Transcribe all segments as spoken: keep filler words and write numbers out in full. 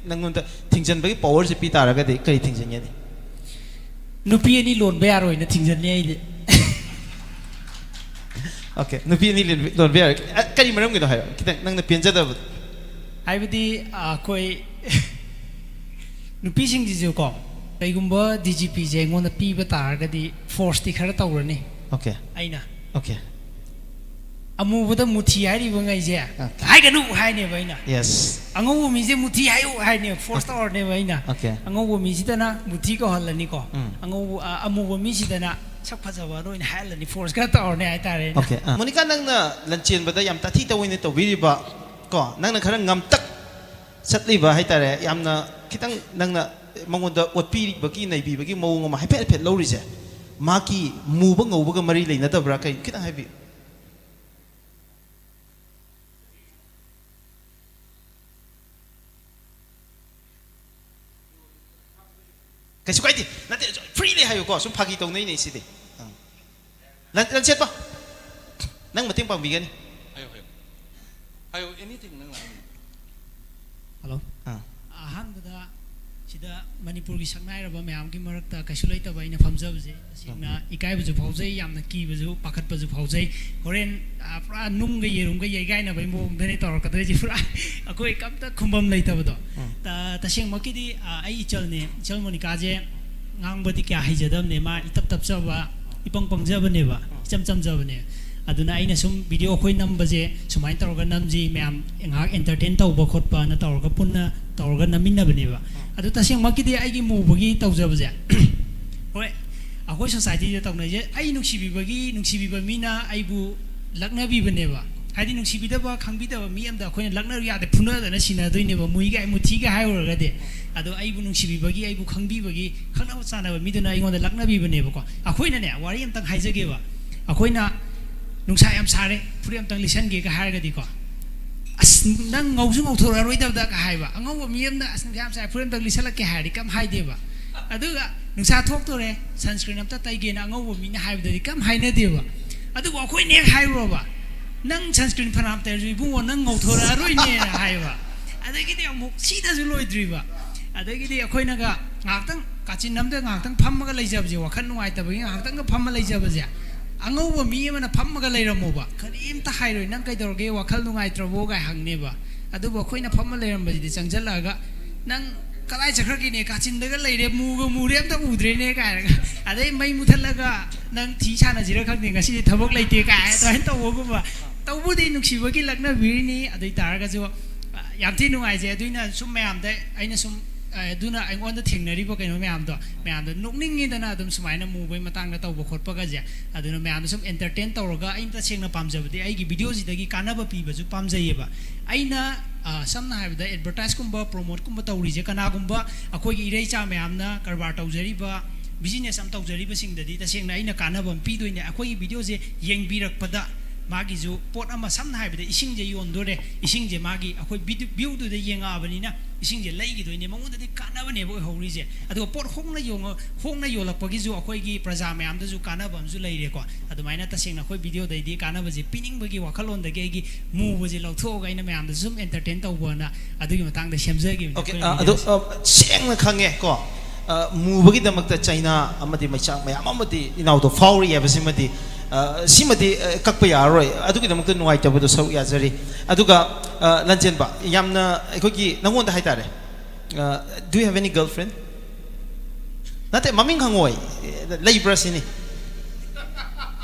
ꯅꯪꯉꯣꯟꯗ ꯊꯤꯡꯖꯤꯟꯕꯒꯤ ꯄꯋꯔꯁꯦ ꯄꯤ ꯇꯥꯔꯒꯗꯤ ꯀꯔꯤ ꯊꯤꯡꯖꯤꯟꯒꯅꯤ? ꯅꯨꯄꯤ ꯑꯅꯤ ꯂꯣꯟꯕ ꯌꯥꯔꯣꯏꯅ ꯊꯤꯡꯖꯤꯟꯅꯤ ꯑꯩꯗꯤ꯫ ꯑꯣꯀꯦ, ꯅꯨꯄꯤ ꯑꯅꯤ ꯂꯣꯟ- ꯂꯣꯟꯕ ꯌꯥꯔꯣꯏ꯫ ꯑ, ꯀꯔꯤ ꯃꯔꯝꯒꯤꯅꯣ ꯍꯥꯏꯔꯣ, ꯈꯤꯇꯪ ꯅꯪꯅ ꯄꯦꯟꯖꯗꯕꯗꯣ꯫ ꯍꯥꯏꯕꯗꯤ ꯑꯩꯈꯣꯏ ꯅꯨꯄꯤꯁꯤꯡꯁꯤꯁꯨꯀꯣ, ꯀꯩꯒꯨꯝꯕ ꯗꯤ ꯖꯤ ꯄꯤꯁꯦ ꯑꯩꯉꯣꯟꯗ ꯄꯤꯕ ꯇꯥꯔꯒꯗꯤ ꯐꯣꯔꯁꯇꯤ ꯈꯔ ꯇꯧꯔꯅꯤ꯫ ꯑꯣꯀꯦ꯫ ꯑꯩꯅ ꯑꯣꯀꯦ꯫ ꯑꯃꯨꯕꯗ ꯃꯨꯊꯤ ꯍꯥꯏꯔꯤꯕ ꯉꯩꯁꯦ ꯑꯣꯀꯦ꯫ ꯍꯥꯏꯒꯅꯨ ꯍꯥꯏꯅꯦꯕ ꯑꯩꯅ꯫ ꯌꯦꯁ꯫ ꯑꯉꯧꯕ ꯃꯤꯁꯦ ꯃꯨꯊꯤ ꯍꯥꯏꯌꯨ ꯍꯥꯏꯅꯦꯕ, ꯐꯣꯔꯁ ꯇꯧꯔꯅꯦꯕ ꯑꯩꯅ꯫ ꯑꯣꯀꯦ꯫ ꯑꯉꯧꯕ ꯃꯤꯁꯤꯗꯅ ꯃꯨꯊꯤ ꯀꯧꯍꯜꯂꯅꯤꯀꯣ꯫ ꯎꯝ꯫ ꯑꯉꯧꯕ ꯑ, ꯑꯃꯨꯕ ꯃꯤꯁꯤꯗꯅ ꯁꯛ ꯐꯖꯕ ꯑꯣꯏꯅ ꯍꯥꯏꯍꯜꯂꯅꯤ, ꯐꯣꯔꯁ ꯈꯔ ꯇꯧꯔꯅꯤ ꯍꯥꯏꯇꯥꯔꯦ ꯑꯩꯅ꯫ ꯑꯣꯀꯦ꯫ ꯑ, ꯃꯣꯅꯤꯀꯥ, ꯅꯪꯅ ꯂꯟꯆꯦꯟꯕꯗ ꯌꯥꯝ ꯇꯥꯊꯤ ꯇꯧꯑꯣꯏꯅ ꯇꯧꯕꯤꯔꯤꯕ, ꯀꯣ, ꯅꯪꯅ ꯈꯔ ꯉꯝꯇꯛ ꯆꯠꯂꯤꯕ ꯍꯥꯏꯇꯥꯔꯦ, ꯌꯥꯝꯅ ꯈꯤꯇꯪ ꯅꯪꯅ ꯃꯉꯣꯟꯗ ꯑꯣꯠꯄꯤꯕꯒꯤ ꯅꯩꯕꯤꯕꯒꯤ ꯃꯑꯣꯡ ꯑꯃ ꯍꯥꯏꯐꯦꯠ ꯍꯥꯏꯐꯦꯠ ꯂꯧꯔꯤꯁꯦ, ꯃꯥꯒꯤ ꯃꯨꯕ ꯉꯧꯕꯒ ꯃꯔꯤ ꯂꯩꯅꯗꯕ꯭ꯔꯥ? ꯀꯩ, ꯈꯤꯇꯪ ꯍꯥꯏꯕꯤꯌꯨ꯫ ꯀꯩꯁꯨ ꯀꯥꯏꯗꯦ꯫ ꯅꯠꯇꯦ, ꯐ꯭ꯔꯤꯂꯤ ꯍꯥꯏꯌꯨꯀꯣ, ꯁꯨꯝ ꯐꯥꯒꯤ ꯇꯧꯅꯩꯅꯦ ꯁꯤꯗꯤ꯫ ꯑꯥ꯫ ꯂꯟ- ꯂꯟꯆꯦꯠꯄ, ꯅꯪ ꯃꯇꯦꯡ ꯄꯥꯡꯕꯤꯒꯅꯤ꯫ ꯍꯥꯏꯌꯣ, ꯍꯥꯏꯌꯣ꯫ ꯍꯥꯏꯌꯣ, ꯑꯦꯅꯤꯊꯤꯡ ꯅꯪꯅ ꯍꯥꯏꯅꯤꯡꯕ꯫ ꯍꯜꯂꯣ꯫ ꯑꯥ꯫ ꯑꯍꯥꯟꯕꯗ ꯁꯤꯗ ꯃꯅꯤꯄꯨꯔꯒꯤ ꯁꯛꯅꯥꯏꯔꯕ ꯃꯌꯥꯝꯒꯤ ꯃꯔꯛꯇ ꯀꯩꯁꯨ ꯂꯩꯇꯕ ꯑꯩꯅ ꯐꯝꯖꯕꯁꯦ ꯇꯁꯦꯡꯅ ꯏꯀꯥꯏꯕꯁꯨ ꯐꯥꯎꯖꯩ, ꯌꯥꯝꯅ ꯀꯤꯕꯁꯨ, ꯄꯥꯈꯠꯄꯁꯨ ꯐꯥꯎꯖꯩ꯫ ꯍꯣꯔꯦꯟ, ꯑ, ꯄꯨꯔꯥ ꯅꯨꯡꯒ ꯌꯦꯔꯨꯝꯒ ꯌꯩꯒꯥꯏꯅꯕꯒꯤ ꯃꯑꯣꯡꯗꯅꯦ ꯇꯧꯔꯛꯀꯗꯣꯏꯁꯦ꯫ ꯄꯨꯔꯥ ꯑꯩꯈꯣꯏ ꯀꯝꯇ ꯈꯨꯝꯐꯝ ꯂꯩꯇꯕꯗꯣ꯫ ꯎꯝ꯫ ꯇ-, ꯇꯁꯦꯡꯃꯛꯀꯤꯗꯤ, ꯑ, ꯑꯩ ꯏꯆꯜꯅꯦ, ꯏꯆꯜ ꯃꯣꯅꯤꯀꯥꯁꯦ ꯉꯥꯡꯕꯗꯤ ꯀꯌꯥ ꯍꯩꯖꯗꯕꯅꯦ, ꯃꯥ ꯏꯇꯞ ꯇꯞꯆꯕ, ꯏꯄꯪ ꯄꯪꯖꯕꯅꯦꯕ, ꯏꯆꯝ ꯆꯝꯖꯕꯅꯦ꯫ ꯑꯗꯨꯅ ꯑꯩꯅ ꯁꯨꯝ ꯚꯤꯗꯤꯑꯣ ꯑꯩꯈꯣꯏ ꯅꯝꯕꯁꯦ ꯁꯨꯃꯥꯏꯅ ꯇꯧꯔꯒ ꯅꯝꯁꯤ, ꯃꯌꯥꯝ ꯉꯥꯏꯍꯥꯛ ꯑꯦꯟꯇꯔꯇꯦꯟ ꯇꯧꯕ ꯈꯣꯠꯄꯅ ꯇꯧꯔꯒ ꯄꯨꯟꯅ ꯇꯧꯔꯒ ꯅꯝꯃꯤꯟꯅꯕꯅꯦꯕ꯫ ꯑꯗꯨ ꯇꯁꯦꯡꯃꯛꯀꯤꯗꯤ ꯑꯩꯒꯤ ꯃꯨꯕꯒꯤ ꯇꯧꯖꯕꯁꯦ, ꯍꯣꯏ, ꯑꯩꯈꯣꯏ ꯁꯣꯁꯥꯏꯇꯤꯗ ꯇꯧꯅꯩꯁꯦ, ꯑꯩ ꯅꯨꯡꯁꯤꯕꯤꯕꯒꯤ, ꯅꯨꯡꯁꯤꯕꯤꯕ ꯃꯤꯅ ꯑꯩꯕꯨ ꯂꯛꯅꯕꯤꯕꯅꯦꯕ꯫ ꯍꯥꯏꯗꯤ ꯅꯨꯡꯁꯤꯕꯤꯗꯕ, ꯈꯪꯕꯤꯗꯕ ꯃꯤ ꯑꯝꯗ ꯑꯩꯈꯣꯏꯅ ꯂꯛꯅꯔꯨ ꯌꯥꯗꯦ, ꯐꯨꯅꯗꯅ ꯁꯤꯟꯅꯗꯣꯏꯅꯦꯕ, ꯃꯨꯏꯒ ꯃꯨꯊꯤꯒ ꯍꯥꯏꯔꯨꯔꯒꯗꯤ꯫ ꯑꯗꯣ ꯑꯩꯕꯨ ꯅꯨꯡꯁꯤꯕꯤꯕꯒꯤ, ꯑꯩꯕꯨ ꯈꯪꯕꯤꯕꯒꯤ, ꯈꯪꯅꯕ ꯆꯥꯟꯅꯕ ꯃꯤꯗꯨꯅ ꯑꯩꯉꯣꯟꯗ ꯂꯛꯅꯕꯤꯕꯅꯦꯕꯀꯣ꯫ ꯑꯩꯈꯣꯏꯅꯅꯦ, ꯋꯥꯔꯤ ꯑꯝꯇꯪ ꯍꯥꯏꯖꯒꯦꯕ꯫ ꯑꯩꯈꯣꯏꯅ ꯅꯨꯡꯁꯥ ꯌꯥꯝ ꯁꯥꯔꯦ, ꯐꯨꯔꯤꯠ ꯑꯝꯇꯪ ꯂꯤꯠꯁꯟꯒꯦꯒ ꯍꯥꯏꯔꯒꯗꯤꯀꯣ, "ꯑꯁ, ꯅꯪ ꯉꯧꯁꯨ ꯉꯧꯊꯣꯔꯛꯑꯔꯣꯏꯗꯕꯗ"ꯒ ꯍꯥꯏꯕ꯫ ꯑꯉꯧꯕ ꯃꯤ ꯑꯃꯅ, "ꯑꯁ, ꯅꯨꯡꯁꯥ ꯌꯥꯝ ꯁꯥꯏ, ꯐꯨꯔꯤꯠ ꯑꯝꯇꯪ ꯂꯤꯠꯁꯜꯂꯛꯀꯦ" ꯍꯥꯏꯔꯗꯤ ꯀꯩꯝ ꯍꯥꯏꯗꯦꯕ꯫ ꯑꯗꯨꯒ ꯅꯨꯡꯁꯥ ꯊꯣꯛꯇꯣꯔꯦ, sunscreen ꯑꯝꯇ ꯇꯩꯒꯦꯅ ꯑꯉꯧꯕ ꯃꯤꯅ ꯍꯥꯏꯕꯗꯗꯤ ꯀꯩꯝ ꯍꯥꯏꯅꯗꯦꯕ꯫ ꯑꯗꯨꯕꯨ ꯑꯩꯈꯣꯏꯅ ꯍꯦꯛ ꯍꯥꯏꯔꯨꯔꯕ, "ꯅꯪ sunscreen ꯐꯅꯌꯥꯝ ꯇꯩꯔꯁꯨ ꯏꯕꯨꯡꯉꯣ, ꯅꯪ ꯉꯧꯊꯣꯔꯛꯑꯔꯣꯏꯅꯦꯅ" ꯍꯥꯏꯕ꯫ ꯑꯗꯒꯤꯗꯤ ꯑꯃꯨꯛ ꯁꯤꯗꯁꯨ ꯂꯣꯏꯗ꯭ꯔꯤꯕ꯫ ꯑꯗꯒꯤꯗꯤ ꯑꯩꯈꯣꯏꯅꯒ ꯉꯥꯏꯍꯥꯛꯇꯪ ꯀꯥꯆꯤꯟ ꯑꯃꯗ ꯉꯥꯏꯍꯥꯛꯇꯪ ꯐꯝꯃꯒ ꯂꯩꯖꯕꯁꯦ, ꯋꯥꯈꯜ ꯅꯨꯡꯉꯥꯏꯇꯕꯒꯤ ꯉꯥꯏꯍꯥꯛꯇꯪꯒ ꯐꯝꯃ ꯂꯩꯖꯕꯁꯦ, ꯑꯉꯧꯕ ꯃꯤ ꯑꯃꯅ ꯐꯝꯃꯒ ꯂꯩꯔꯝꯃꯣꯕ, ꯀꯔꯤꯝꯇ ꯍꯥꯏꯔꯣꯏ, "ꯅꯪ ꯀꯩꯗꯧꯔꯒꯦ, ꯋꯥꯈꯜ ꯅꯨꯡꯉꯥꯏꯇ꯭ꯔꯕꯣ?" ꯀꯥꯏ ꯍꯪꯅꯦꯕ꯫ ꯑꯗꯨꯕꯨ ꯑꯩꯈꯣꯏꯅ ꯐꯝꯃ ꯂꯩꯔꯝꯕꯁꯤꯗꯤ ꯆꯪꯁꯤꯜꯂꯛꯑꯒ, "ꯅꯪ ꯀꯗꯥꯏ ꯆꯠꯈ꯭ꯔꯒꯦꯅꯦ? ꯀꯥꯆꯤꯟꯗꯒ ꯂꯩꯔꯦ, ꯃꯨꯒ ꯃꯨꯔꯦ, ꯑꯝꯇ ꯎꯗ꯭ꯔꯦꯅꯦ" ꯀꯥꯏꯅꯒ, ꯑꯗꯩ ꯃꯩ ꯃꯨꯊꯠꯂꯒ, "ꯅꯪ ꯊꯤ ꯁꯥꯟꯅꯁꯤꯔ ꯈꯪꯗꯦ, ꯉꯁꯤꯗꯤ ꯊꯕꯛ ꯂꯩꯇꯦ" ꯀꯥꯏ ꯑꯗꯨꯃꯥꯏꯅ ꯇꯧꯕꯒꯨꯝꯕ꯫ ꯇꯧꯕꯨꯗꯤ ꯅꯨꯡꯁꯤꯕꯒꯤ ꯂꯛꯅꯕꯤꯔꯤꯅꯤ, ꯑꯗꯨ ꯑꯣꯏ ꯇꯥꯔꯒꯁꯨ, ꯑ, ꯌꯥꯝ ꯊꯤ ꯅꯨꯡꯉꯥꯏꯖꯩ꯫ ꯑꯗꯨꯏꯅ ꯁꯨꯝ ꯃꯌꯥꯝꯗ ꯑꯩꯅ ꯁꯨꯝ, ꯑ, ꯑꯗꯨꯅ ꯑꯩꯉꯣꯟꯗ ꯊꯦꯡꯅꯔꯤꯕ ꯀꯩꯅꯣ ꯃꯌꯥꯝꯗꯣ, ꯃꯌꯥꯝꯗꯣ ꯅꯣꯛꯅꯤꯡꯉꯤꯗꯅ, ꯑꯗꯨꯝ ꯁꯨꯃꯥꯏꯅ ꯃꯨꯕꯒꯤ ꯃꯇꯥꯡꯗ ꯇꯧꯕ ꯈꯣꯠꯄꯒꯁꯦ꯫ ꯑꯗꯨꯅ ꯃꯌꯥꯝꯗꯣ ꯁꯨꯝ entertain ꯇꯧꯔꯒ, ꯑꯩꯅ ꯇꯁꯦꯡꯅ ꯄꯥꯝꯖꯕꯗꯤ ꯑꯩꯒꯤ videoꯁꯤꯗꯒꯤ ꯀꯥꯟꯅꯕ ꯄꯤꯕꯁꯨ ꯄꯥꯝꯖꯩꯌꯦꯕ꯫ ꯑꯩꯅ, ꯑ, ꯁꯝꯅ ꯍꯥꯏꯔꯕꯗ advertiseꯀꯨꯝꯕ, promoteꯀꯨꯝꯕ ꯇꯧꯔꯤꯁꯦ, ꯀꯅꯥꯒꯨꯝꯕ ꯑꯩꯈꯣꯏꯒꯤ ꯏꯔꯩꯆꯥ ꯃꯌꯥꯝꯅ ꯀꯔꯕꯥꯔ ꯇꯧꯖꯔꯤꯕ, business ꯑꯃ ꯇꯧꯖꯔꯤꯕꯁꯤꯡꯗꯗꯤ ꯇꯁꯦꯡꯅ ꯑꯩꯅ ꯀꯥꯟꯅꯕ ꯑꯃ ꯄꯤꯗꯣꯏꯅꯦ꯫ ꯑꯩꯈꯣꯏꯒꯤ videoꯁꯦ ꯌꯦꯡꯕꯤꯔꯛꯄꯗ ꯃꯥꯒꯤꯁꯨ ꯄꯣꯠ ꯑꯃ, ꯁꯝꯅ ꯍꯥꯏꯔꯕꯗ ꯏꯁꯤꯡꯁꯦ ꯌꯣꯟꯗꯣꯔꯦ, ꯏꯁꯤꯡꯁꯦ ꯃꯥꯒꯤ ꯑꯩꯈꯣꯏ video, viewꯗꯨꯗ ꯌꯦꯡꯉꯛꯑꯕꯅꯤꯅ ꯏꯁꯤꯡꯁꯦ ꯂꯩꯈꯤꯗꯣꯏꯅꯦ, ꯃꯉꯣꯟꯗꯗꯤ ꯀꯥꯟꯅꯕꯅꯦꯕ ꯑꯣꯏꯍꯧꯔꯤꯁꯦ꯫ ꯑꯗꯨꯒ ꯄꯣꯠ ꯍꯣꯡꯅ ꯌꯣꯡꯉ-, ꯍꯣꯡꯅ ꯌꯣꯜꯂꯛꯄꯒꯤꯁꯨ ꯑꯩꯈꯣꯏꯒꯤ ꯄ꯭ꯔꯖꯥ ꯃꯌꯥꯝꯗꯁꯨ ꯀꯥꯟꯅꯕ ꯑꯃꯁꯨ ꯂꯩꯔꯦꯀꯣ꯫ ꯑꯗꯨꯃꯥꯏꯅ ꯇꯁꯦꯡꯅ ꯑꯩꯈꯣꯏ videoꯗꯩꯗꯤ ꯀꯥꯟꯅꯕꯁꯦ ꯄꯤꯅꯤꯡꯕꯒꯤ ꯋꯥꯈꯜꯂꯣꯟꯗꯒꯤ ꯑꯩꯒꯤ ꯃꯨꯕꯁꯦ ꯂꯧꯊꯣꯛꯑꯒ ꯑꯩꯅ ꯃꯌꯥꯝꯗ ꯁꯨꯝ entertain ꯇꯧꯕꯅ ꯑꯗꯨꯒꯤ ꯃꯇꯥꯡꯗ ꯁꯦꯝꯖꯈꯤꯕꯅꯦ ꯑꯣꯀꯦ, ꯑꯩꯈꯣꯏ ꯑ, ꯑꯗꯣ, videoꯁꯦ꯫ ꯑ, ꯁꯦꯡꯅ ꯈꯪꯉꯦ ꯀꯣ, ꯑ, ꯃꯨꯕꯒꯤꯗꯃꯛꯇ ꯆꯩꯅꯥ ꯑꯃꯗꯤ ꯃꯩꯆꯥꯛ ꯃꯌꯥꯝ ꯑꯃꯗꯤ ꯏꯅꯥꯎꯗꯣ ꯐꯥꯎꯔꯤ ꯍꯥꯏꯕꯁꯤꯃꯗꯤ, ꯑ, ꯁꯤꯃꯗꯤ, ꯑ, ꯀꯛꯄ ꯌꯥꯔꯔꯣꯏ꯫ ꯑꯗꯨꯒꯤꯗꯃꯛꯇ ꯅꯨꯡꯉꯥꯏꯇꯕꯗꯣ ꯁꯔꯨꯛ ꯌꯥꯖꯔꯤ꯫ ꯑꯗꯨꯒ, ꯑ, ꯂꯟꯖꯦꯟꯕ, ꯌꯥꯝꯅ ꯑꯩꯈꯣꯏꯒꯤ ꯅꯪꯉꯣꯟꯗ ꯍꯥꯏꯇꯥꯔꯦ, ꯑ, "Do you have any girlfriend?" ꯅꯠꯇꯦ, ꯃꯃꯤꯡ ꯍꯪꯉꯣꯏ, ꯂꯩꯕ꯭ꯔꯥ ꯁꯤꯅꯤ꯫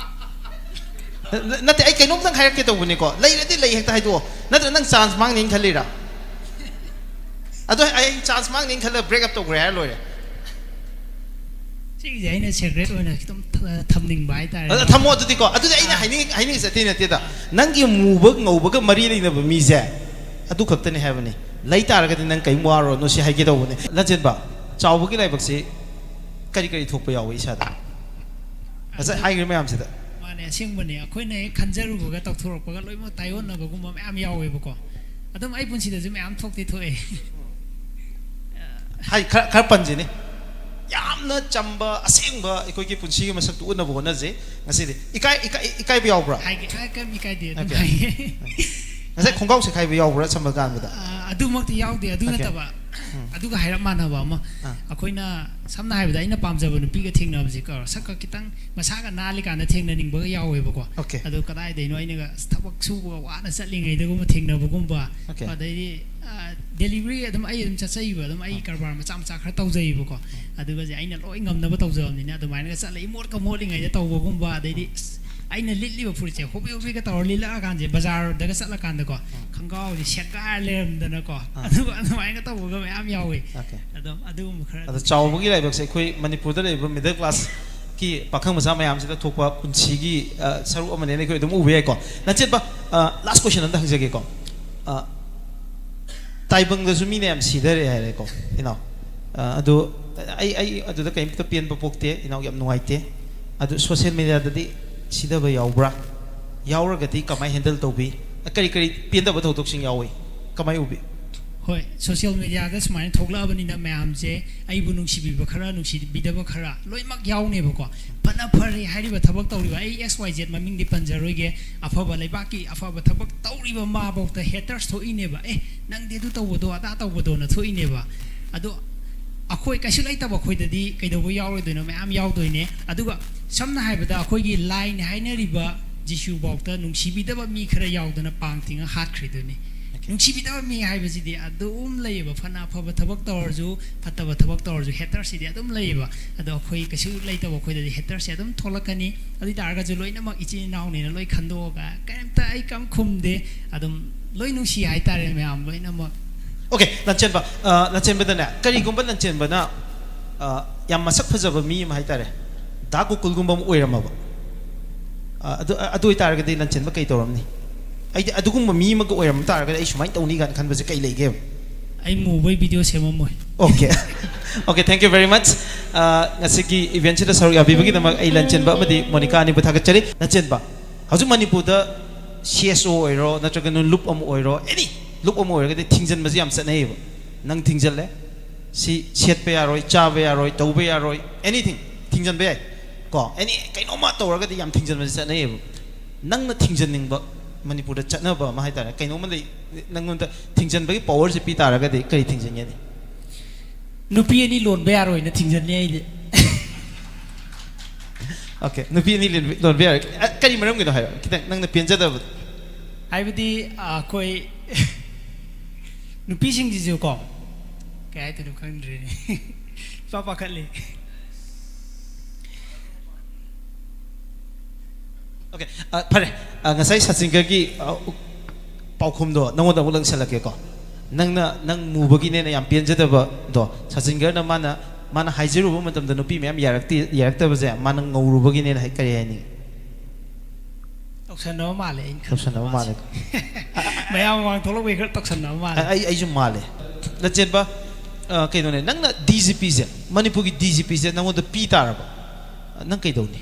ꯅꯠꯇꯦ, ꯑꯩ ꯀꯩꯅꯣꯝꯇꯪ ꯍꯥꯏꯔꯛꯀꯦ ꯇꯧꯕꯅꯤꯀꯣ, ꯂꯩꯔꯗꯤ ꯂꯩ ꯍꯦꯛꯇ ꯍꯥꯏꯗꯣꯛꯑꯣ, ꯅꯠꯇ꯭ꯔ ꯅꯪ chance ꯃꯥꯡꯅꯤꯅ ꯈꯜꯂꯤꯔꯥ? ꯑꯗꯣ ꯑꯩ chance ꯃꯥꯡꯅꯤꯅ ꯈꯜꯂ break up ꯇꯧꯈ꯭ꯔꯦ ꯍꯥꯏꯔ ꯂꯣꯏꯔꯦ꯫ ꯁꯤꯒꯤꯁꯦ ꯑꯩꯅ secret ꯑꯣꯏꯅ ꯈꯤꯇꯪ ꯊ-, ꯊꯝꯅꯤꯡꯕ ꯍꯥꯏꯇꯥꯔꯦ꯫ ꯑꯗꯣ ꯊꯝꯃꯣ ꯑꯗꯨꯗꯤꯀꯣ, ꯑꯗꯨꯗꯤ ꯑꯩꯅ ꯑꯥ꯫ ꯍꯥꯏꯅꯤꯡ-, ꯍꯥꯏꯅꯤꯡꯉꯤꯁꯦ ꯑꯇꯩ ꯅꯠꯇꯦꯗ, ꯅꯪꯒꯤ ꯃꯨꯕ ꯉꯧꯕꯒ ꯃꯔꯤ ꯂꯩꯅꯕ ꯃꯤꯁꯦ ꯑꯗꯨ ꯈꯛꯇꯅꯦ ꯍꯥꯏꯕꯅꯤ꯫ ꯂꯩ ꯇꯥꯔꯒꯗꯤ ꯅꯪ ꯀꯔꯤꯝ ꯋꯥꯔꯨꯔꯅꯨ, ꯁꯤ ꯍꯥꯏꯒꯦ ꯇꯧꯕꯅꯦ꯫ ꯂꯟꯖꯦꯟꯕ, ꯆꯥꯎꯕꯒꯤ ꯂꯥꯏꯕꯛꯁꯤ ꯀꯔꯤ ꯀꯔꯤ ꯊꯣꯛꯄ ꯌꯥꯎꯋꯤ ꯏꯁꯥꯗ? ꯉꯁꯥꯏ ꯍꯥꯏꯈ꯭ꯔꯤꯕ ꯃꯌꯥꯝꯁꯤꯗ꯫ ꯃꯥꯅꯦ, ꯑꯁꯦꯡꯕꯅꯦ꯫ ꯑꯩꯈꯣꯏꯅ ꯍꯦꯛ ꯈꯟꯖꯔꯨꯕꯒ ꯇꯧꯊꯣꯔꯛꯄꯒ ꯂꯣꯏꯅꯃꯛ ꯇꯥꯏꯑꯣꯟꯅꯕꯒꯨꯝꯕ ꯃꯌꯥꯝ ꯌꯥꯎꯋꯦꯕꯀꯣ꯫ ꯑꯗꯨꯝ ꯑꯩ ꯄꯨꯟꯁꯤꯗꯁꯨ ꯃꯌꯥꯝ ꯊꯣꯛꯇꯤ ꯊꯣꯛꯑꯦ꯫ ꯍꯥꯏ, ꯈꯔ, ꯈꯔ ꯄꯟꯁꯤꯅꯦ꯫ ꯌꯥꯝꯅ ꯆꯝꯕ, ꯑꯁꯦꯡꯕ ꯑꯩꯈꯣꯏꯒꯤ ꯄꯨꯟꯁꯤꯒꯤ ꯃꯁꯛꯇꯨ ꯎꯠꯅꯕ ꯍꯣꯠꯅꯁꯦ ꯉꯁꯤꯗꯤ꯫ ꯏꯀꯥꯏ, ꯏꯀꯥꯏ, ꯏꯀꯥꯏꯕ ꯌꯥꯎꯕ꯭ꯔꯥ? ꯍꯥꯏꯒꯦ, ꯍꯥꯏ, ꯀꯩꯝ ꯏꯀꯥꯏꯗꯦ, ꯑꯗꯨꯝ ꯑꯣꯀꯦ꯫ ꯍꯥꯏꯒꯦ꯫ ꯉꯁꯥꯏ ꯈꯣꯡꯒ꯭ꯔꯥꯎ ꯁꯦꯈꯥꯏꯕ ꯌꯥꯎꯕ꯭ꯔꯥ ꯁꯝꯕ ꯀꯥꯟꯕꯗ? ꯑ, ꯑꯗꯨꯃꯛꯇꯤ ꯌꯥꯎꯗꯦ꯫ ꯑꯗꯨ Okay. ꯅꯠꯇꯕ, ꯎꯝ. ꯑꯗꯨꯒ ꯍꯥꯏꯔꯞ ꯃꯥꯟꯅꯕ ꯑꯃ, ꯑꯥ. ꯑꯩꯈꯣꯏꯅ ꯁꯝꯅ ꯍꯥꯏꯔꯕꯗ ꯑꯩꯅ ꯄꯥꯝꯖꯕ ꯅꯨꯄꯤꯒ ꯊꯦꯡꯅꯕꯁꯦ ꯀꯣ, ꯁꯛꯀ ꯈꯤꯇꯪ ꯃꯁꯥꯒ ꯅꯥꯜꯂꯤꯀꯥꯟꯗ ꯊꯦꯡꯅꯅꯤꯡꯕꯒ ꯌꯥꯎꯋꯦꯕꯀꯣ꯫ Okay. ꯑꯗꯣ ꯀꯗꯥꯏꯗꯩꯅꯣ, ꯑꯩꯅꯒ ꯑꯁ ꯊꯕꯛ ꯁꯨꯕꯒ ꯋꯥꯅ ꯆꯠꯂꯤꯉꯩꯗꯒꯨꯝꯕ ꯊꯦꯡꯅꯕꯒꯨꯝꯕ, Okay. ꯑꯗꯩꯗꯤ, ꯑ, delivery ꯑꯗꯨꯝ ꯑꯩ ꯑꯗꯨꯝ ꯆꯠꯆꯩꯕ, ꯑꯗꯨꯝ ꯑꯩ ꯀꯔꯕꯥꯔ ꯃꯆꯥ ꯃꯆꯥ ꯈꯔ ꯇꯧꯖꯩꯕꯀꯣ꯫ ꯑꯗꯨꯒꯁꯦ ꯑꯩꯅ ꯂꯣꯏ ꯉꯝꯅꯕ ꯇꯧꯖꯕꯅꯤꯅ, ꯑꯗꯨꯃꯥꯏꯅꯒ ꯆꯠꯂ ꯏꯃꯣꯠꯀ ꯃꯣꯠꯂꯤꯉꯩꯗ ꯇꯧꯕꯒꯨꯝꯕ, ꯑꯗꯩꯗꯤ ꯑꯁ ꯑꯩꯅ ꯂꯤꯠꯂꯤꯕ ꯐꯨꯔꯤꯠꯁꯦ ꯍꯣꯕꯦ ꯍꯣꯕꯦꯒ ꯇꯧꯔ ꯂꯤꯠꯂꯛꯑꯀꯥꯟꯁꯦ, ꯕꯖꯥꯔꯗꯒ ꯆꯠꯂꯀꯥꯟꯗꯀꯣ, ꯈꯣꯡꯒ꯭ꯔꯥꯎꯁꯦ ꯁꯦꯠꯀꯥꯏꯔ ꯂꯩꯔꯝꯗꯅꯀꯣ, ꯑꯥ. ꯑꯗꯨꯒ ꯑꯗꯨꯃꯥꯏꯅ ꯇꯧꯕꯒ ꯃꯌꯥꯝ ꯌꯥꯎꯋꯦ꯫ Okay. ꯑꯗꯨꯝ ꯑꯗꯨꯒꯨꯝꯕ ꯈꯔ ꯑꯗꯣ ꯑꯗꯨꯝ ꯆꯥꯎꯕꯒꯤ ꯂꯥꯏꯕꯛꯁꯦ ꯑꯩꯈꯣꯏ ꯃꯅꯤꯄꯨꯔꯗ ꯂꯩꯔꯤꯕ middle classꯀꯤ ꯄꯥꯈꯪ ꯃꯆꯥ ꯃꯌꯥꯝꯁꯤꯗ ꯊꯣꯛꯄ ꯄꯨꯟꯁꯤꯒꯤ, ꯑ, ꯁꯔꯨꯛ ꯑꯃꯅꯦꯅ ꯑꯩꯈꯣꯏ ꯑꯗꯨꯝ ꯎꯕ ꯌꯥꯏꯀꯣ꯫ ꯅꯆꯦꯠꯄ, ꯑ, last question ꯑꯝꯇ ꯍꯪꯖꯒꯦꯀꯣ꯫ ꯑ, ꯇꯥꯏꯕꯪꯗꯁꯨ ꯃꯤꯅ ꯌꯥꯝ ꯁꯤꯊꯔꯦ ꯍꯥꯏꯔꯦꯀꯣ, ꯏꯅꯥꯎ꯫ ꯑ, ꯑꯗꯣ ꯑꯩ, ꯑꯩ ꯑꯗꯨꯗ ꯀꯔꯤꯝꯇ ꯄꯦꯟꯕ ꯄꯣꯛꯇꯦ, ꯏꯅꯥꯎ, ꯌꯥꯝ ꯅꯨꯡꯉꯥꯏꯇꯦ꯫ ꯑꯗꯨ social mediaꯗꯗꯤ ꯁꯤꯊꯕ ꯌꯥꯎꯕ꯭ꯔꯥ? ꯌꯥꯎꯔꯒꯗꯤ ꯀꯃꯥꯏ handle ꯇꯧꯕꯤ? ꯀꯔꯤ ꯀꯔꯤ ꯄꯦꯟꯗꯕ ꯊꯧꯗꯣꯛꯁꯤꯡ ꯌꯥꯎꯏ? ꯀꯃꯥꯏ ꯎꯕꯤ? ꯍꯣꯏ, social mediaꯗ ꯁꯨꯃꯥꯏꯅ ꯊꯣꯛꯂꯛꯑꯕꯅꯤꯅ ꯃꯌꯥꯝꯁꯦ ꯑꯩꯕꯨ ꯅꯨꯡꯁꯤꯕꯤꯕ ꯈꯔ, ꯅꯨꯡꯁꯤꯕꯤꯗꯕ ꯈꯔ, ꯂꯣꯏꯅꯃꯛ ꯌꯥꯎꯅꯦꯕꯀꯣ꯫ ꯐꯅ ꯐꯔꯦ ꯍꯥꯏꯔꯤꯕ ꯊꯕꯛ ꯇꯧꯔꯤꯕ, ꯑꯩ X Y Z ꯃꯃꯤꯡꯗꯤ ꯄꯟꯖꯔꯣꯏꯒꯦ, ꯑꯐꯕ ꯂꯩꯕꯥꯛꯀꯤ ꯑꯐꯕ ꯊꯕꯛ ꯇꯧꯔꯤꯕ ꯃꯥꯐꯧꯗ haters ꯊꯣꯛꯏꯅꯦꯕ꯫ "ꯑꯦ, ꯅꯪꯗꯤ ꯑꯗꯨ ꯇꯧꯕꯗꯣ, ꯑꯗꯥ ꯇꯧꯕꯗꯣꯅ" ꯊꯣꯛꯏꯅꯦꯕ꯫ ꯑꯗꯣ ꯑꯩꯈꯣꯏ ꯀꯩꯁꯨ ꯂꯩꯇꯕ ꯑꯩꯈꯣꯏꯗꯗꯤ ꯀꯩꯗꯧꯕ ꯌꯥꯎꯔꯣꯏꯗꯣꯏꯅꯣ? ꯃꯌꯥꯝ ꯌꯥꯎꯗꯣꯏꯅꯦ꯫ ꯑꯗꯨꯒ ꯁꯝꯅ ꯍꯥꯏꯔꯕꯗ ꯑꯩꯈꯣꯏꯒꯤ ꯂꯥꯏꯅꯤ ꯍꯥꯏꯅꯔꯤꯕ ꯖꯤꯁꯨꯐꯧꯗ ꯅꯨꯡꯁꯤꯕꯤꯗꯕ ꯃꯤ ꯈꯔ ꯌꯥꯎꯗꯅ ꯄꯥꯡ ꯇꯤꯡꯉ ꯍꯥꯠꯈ꯭ꯔꯤꯗꯨꯅꯤ꯫ ꯅꯨꯡꯁꯤꯕꯤꯗꯕ ꯃꯤ ꯍꯥꯏꯕꯁꯤꯗꯤ ꯑꯗꯨꯝ ꯂꯩꯌꯦꯕ, ꯐꯅ ꯑꯐꯕ ꯊꯕꯛ ꯇꯧꯔꯁꯨ, ꯐꯠꯇꯕ ꯊꯕꯛ ꯇꯧꯔꯁꯨ, hatersꯁꯤꯗꯤ ꯑꯗꯨꯝ ꯂꯩꯌꯦꯕ꯫ ꯑꯗꯣ ꯑꯩꯈꯣꯏ ꯀꯩꯁꯨ ꯂꯩꯇꯕ ꯑꯩꯈꯣꯏꯗꯗꯤ hatersꯁꯦ ꯑꯗꯨꯝ ꯊꯣꯛꯂꯛꯀꯅꯤ꯫ ꯑꯗꯨ ꯑꯣꯏ ꯇꯥꯔꯒꯁꯨ ꯂꯣꯏꯅꯃꯛ ꯏꯆꯤꯟ ꯏꯅꯥꯎꯅꯦꯅ ꯂꯣꯏ ꯈꯟꯗꯣꯛꯑꯒ ꯀꯔꯤꯝꯇ ꯑꯩ ꯀꯝ ꯈꯨꯝꯗꯦ꯫ ꯑꯗꯨꯝ ꯂꯣꯏ ꯅꯨꯡꯁꯤ ꯍꯥꯏꯇꯥꯔꯦ ꯃꯌꯥꯝ ꯂꯣꯏꯅꯃꯛ꯫ Okay, ꯂꯟꯆꯦꯟꯕ, ꯑ, ꯂꯟꯆꯦꯟꯕꯗꯅꯦ, ꯀꯔꯤꯒꯨꯝꯕ ꯂꯟꯆꯦꯟꯕꯅ, ꯑ, ꯌꯥꯝ ꯃꯁꯛ ꯐꯖꯕ ꯃꯤ ꯑꯃ ꯍꯥꯏꯇꯥꯔꯦ, ꯗꯥ ꯒꯣꯀꯨꯜꯒꯨꯝꯕ ꯑꯃ ꯑꯣꯏꯔꯝꯃꯕ, ꯑ, ꯑꯗꯨ, ꯑ, ꯑꯗꯨ ꯑꯣꯏꯇꯥꯔꯒꯗꯤ ꯂꯟꯆꯦꯟꯕ ꯀꯩ ꯇꯧꯔꯝꯅꯤ? ꯑꯩꯗꯤ ꯑꯗꯨꯒꯨꯝꯕ ꯃꯤ ꯑꯃꯒ ꯑꯣꯏꯔꯝ ꯇꯥꯔꯒꯗꯤ ꯑꯩ ꯁꯨꯃꯥꯏꯅ ꯇꯧꯅꯤ ꯀꯥꯏꯅ ꯈꯟꯕꯁꯦ ꯀꯩ ꯂꯩꯒꯦꯕ? ꯑꯩ ꯃꯨꯕꯩ video ꯁꯦꯝꯃꯝꯃꯣꯏ꯫ Okay. Okay, thank you very much. ꯑ, ꯉꯁꯤꯒꯤ eventꯁꯤꯗ ꯁꯔꯨꯛ ꯌꯥꯕꯤꯕꯒꯤꯗꯃꯛ ꯑꯩ ꯂꯟꯆꯦꯟꯕ ꯑꯃꯗꯤ ꯃꯣꯅꯤꯀꯥ ꯑꯅꯤꯕꯨ ꯊꯥꯒꯠꯆꯔꯤ꯫ ꯂꯟꯆꯦꯟꯕ, ꯍꯧꯖꯤꯛ ꯃꯅꯤꯄꯨꯔꯗ C S O ꯑꯣꯏꯔꯣ, ꯅꯠꯇ꯭ꯔꯒꯅ ꯂꯨꯞ ꯑꯃ ꯑꯣꯏꯔꯣ, any ꯂꯨꯞ ꯑꯃ ꯑꯣꯏꯔꯒꯗꯤ ꯊꯤꯡꯖꯤꯟꯕꯁꯦ ꯌꯥꯝ ꯆꯠꯅꯩꯌꯦꯕ꯫ ꯅꯪ ꯊꯤꯡꯖꯤꯜꯂꯦ, ꯁꯤ ꯁꯦꯠꯄ ꯌꯥꯔꯣꯏ, ꯆꯥꯕ ꯌꯥꯔꯣꯏ, ꯇꯧꯕ ꯌꯥꯔꯣꯏ, anything ꯊꯤꯡꯖꯤꯟꯕ ꯌꯥꯏ ꯀꯣ, any ꯀꯩꯅꯣꯝꯃ ꯇꯧꯔꯒꯗꯤ ꯌꯥꯝ ꯊꯤꯡꯖꯤꯟꯕꯁꯦ ꯆꯠꯅꯩꯌꯦꯕ꯫ ꯅꯪꯅ ꯊꯤꯡꯖꯤꯟꯅꯤꯡꯕ ꯃꯅꯤꯄꯨꯔꯗ ꯆꯠꯅꯕ ꯑꯃ ꯍꯥꯏꯇꯥꯔꯦ, ꯀꯩꯅꯣꯝꯃ ꯂꯩ, ꯅꯪꯉꯣꯟꯗ ꯊꯤꯡꯖꯤꯟꯕꯒꯤ ꯄꯋꯥꯔꯁꯦ ꯄꯤ ꯇꯥꯔꯒꯗꯤ ꯀꯔꯤ ꯊꯤꯡꯖꯤꯟꯒꯅꯤ? ꯅꯨꯄꯤ ꯑꯅꯤ ꯂꯣꯟꯕ ꯌꯥꯔꯣꯏꯅ ꯊꯤꯡꯖꯤꯜꯂꯤ ꯑꯩꯗꯤ꯫ ꯑꯣꯀꯦ, ꯅꯨꯄꯤ ꯑꯅꯤ ꯂꯣꯟꯕ ꯌꯥꯔꯣꯏ꯫ ꯀꯔꯤ ꯃꯔꯝꯒꯤꯅꯣ ꯍꯥꯏꯔꯣ ꯈꯤꯇꯪ, ꯅꯪꯅ ꯄꯦꯟꯖꯗꯕꯗꯣ꯫ ꯍꯥꯏꯕꯗꯤ ꯑꯩꯈꯣꯏ ꯅꯨꯄꯤꯁꯤꯡꯁꯤꯁꯨꯀꯣ, ꯀꯩ ꯍꯥꯏꯗꯣꯏꯅꯣ ꯈꯪꯗ꯭ꯔꯦꯅꯦ꯫ ꯏꯄꯥ ꯄꯥꯈꯠꯂꯤ꯫ ꯑꯣꯀꯦ, ꯐꯔꯦ꯫ ꯉꯁꯥꯏ ꯁꯆꯤꯟꯒꯔꯒꯤ ꯄꯥꯎꯈꯨꯝꯗꯣ ꯅꯉꯣꯟꯗ ꯑꯃꯨꯛ ꯂꯪꯁꯜꯂꯛꯀꯦꯀꯣ꯫ ꯅꯪꯅ, ꯅꯪ ꯃꯨꯕꯒꯤꯅꯦꯅ ꯌꯥꯝ ꯄꯦꯟꯖꯗꯕꯗꯣ, ꯁꯆꯤꯟꯒꯔꯅ ꯃꯥꯅ, ꯃꯥꯅ ꯍꯥꯏꯖꯔꯨꯕ ꯃꯇꯝꯗ ꯅꯨꯄꯤ ꯃꯌꯥꯝ ꯌꯥꯔꯛꯇꯦ, ꯌꯥꯔꯛꯇꯕꯁꯦ ꯃꯥꯅ ꯉꯧꯔꯨꯕꯒꯤꯅꯦꯅ ꯍꯥꯏ, ꯀꯔꯤ ꯍꯥꯏꯅꯤꯡꯉꯤ? ꯇꯧꯁꯟꯅꯕ ꯃꯥꯜꯂꯦ ꯑꯩꯅ ꯇꯧꯁꯟꯅꯕ ꯃꯥꯜꯂꯦ꯫ ꯃꯌꯥꯝ ꯃꯃꯥꯡ ꯊꯣꯛꯂꯛꯄꯩ ꯈꯔ ꯇꯧꯁꯟꯅꯕ ꯃꯥꯜꯂꯦ꯫ ꯑꯩ, ꯑꯩꯁꯨ ꯃꯥꯜꯂꯦ꯫ ꯂꯟꯆꯦꯟꯕ, ꯀꯩꯅꯣꯅꯦ, ꯅꯪꯅ ꯗꯤ ꯖꯤ ꯄꯤꯁꯦ, ꯃꯅꯤꯄꯨꯔꯒꯤ ꯗꯤ ꯖꯤ ꯄꯤꯁꯦ ꯅꯪꯉꯣꯟꯗ ꯄꯤ ꯇꯥꯔꯕ, ꯅꯪ ꯀꯩꯗꯧꯅꯤ?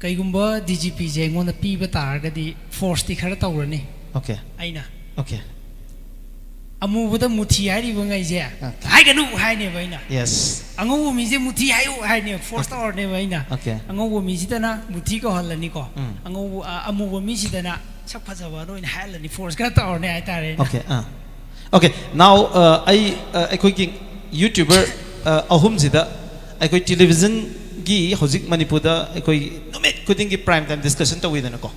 ꯀꯩꯒꯨꯝꯕ ꯗꯤ ꯖꯤ ꯄꯤꯁꯦ ꯑꯩꯉꯣꯟꯗ ꯄꯤꯕ ꯇꯥꯔꯒꯗꯤ ꯐꯣꯔꯁꯇꯤ ꯈꯔ ꯇꯧꯔꯅꯤ꯫ ꯑꯣꯀꯦ꯫ ꯑꯩꯅ ꯑꯣꯀꯦ꯫ ꯑꯃꯨꯕꯗ ꯃꯨꯊꯤ ꯍꯥꯏꯔꯤꯕ ꯉꯩꯁꯦ ꯍꯥꯏꯒꯅꯨ ꯍꯥꯏꯅꯦꯕ ꯑꯩꯅ꯫ ꯌꯦꯁ꯫ ꯑꯉꯧꯕ ꯃꯤꯁꯦ ꯃꯨꯊꯤ ꯍꯥꯏꯌꯨ ꯍꯥꯏꯅꯦꯕ, ꯐꯣꯔꯁ ꯇꯧꯔꯅꯦꯕ ꯑꯩꯅ꯫ ꯑꯣꯀꯦ꯫ ꯑꯉꯧꯕ ꯃꯤꯁꯤꯗꯅ ꯃꯨꯊꯤ ꯀꯧꯍꯜꯂꯅꯤꯀꯣ꯫ ꯎꯝ꯫ ꯑꯉꯧꯕ, ꯑ, ꯑꯃꯨꯕ ꯃꯤꯁꯤꯗꯅ ꯁꯛ ꯐꯖꯕꯅ ꯑꯣꯏꯅ ꯍꯥꯏꯍꯜꯂꯅꯤ, ꯐꯣꯔꯁ ꯈꯔ ꯇꯧꯔꯅꯤ ꯍꯥꯏꯇꯥꯔꯦ ꯑꯩꯅ꯫ ꯑꯣꯀꯦ, ꯑꯥ꯫ ꯑꯣꯀꯦ, now, ꯑ, ꯑꯩ, ꯑ, ꯑꯩꯈꯣꯏꯒꯤ YouTuber, ꯑ, ꯑꯍꯨꯝꯁꯤꯗ ꯑꯩꯈꯣꯏ ꯇꯦꯂꯤꯚꯤꯖꯟꯒꯤ ꯍꯧꯖꯤꯛ ꯃꯅꯤꯄꯨꯔꯗ ꯑꯩꯈꯣꯏ ꯅꯨꯃꯤꯠ ꯈꯨꯗꯤꯡꯒꯤ prime time discussion ꯇꯧꯋꯤꯗꯅꯀꯣ꯫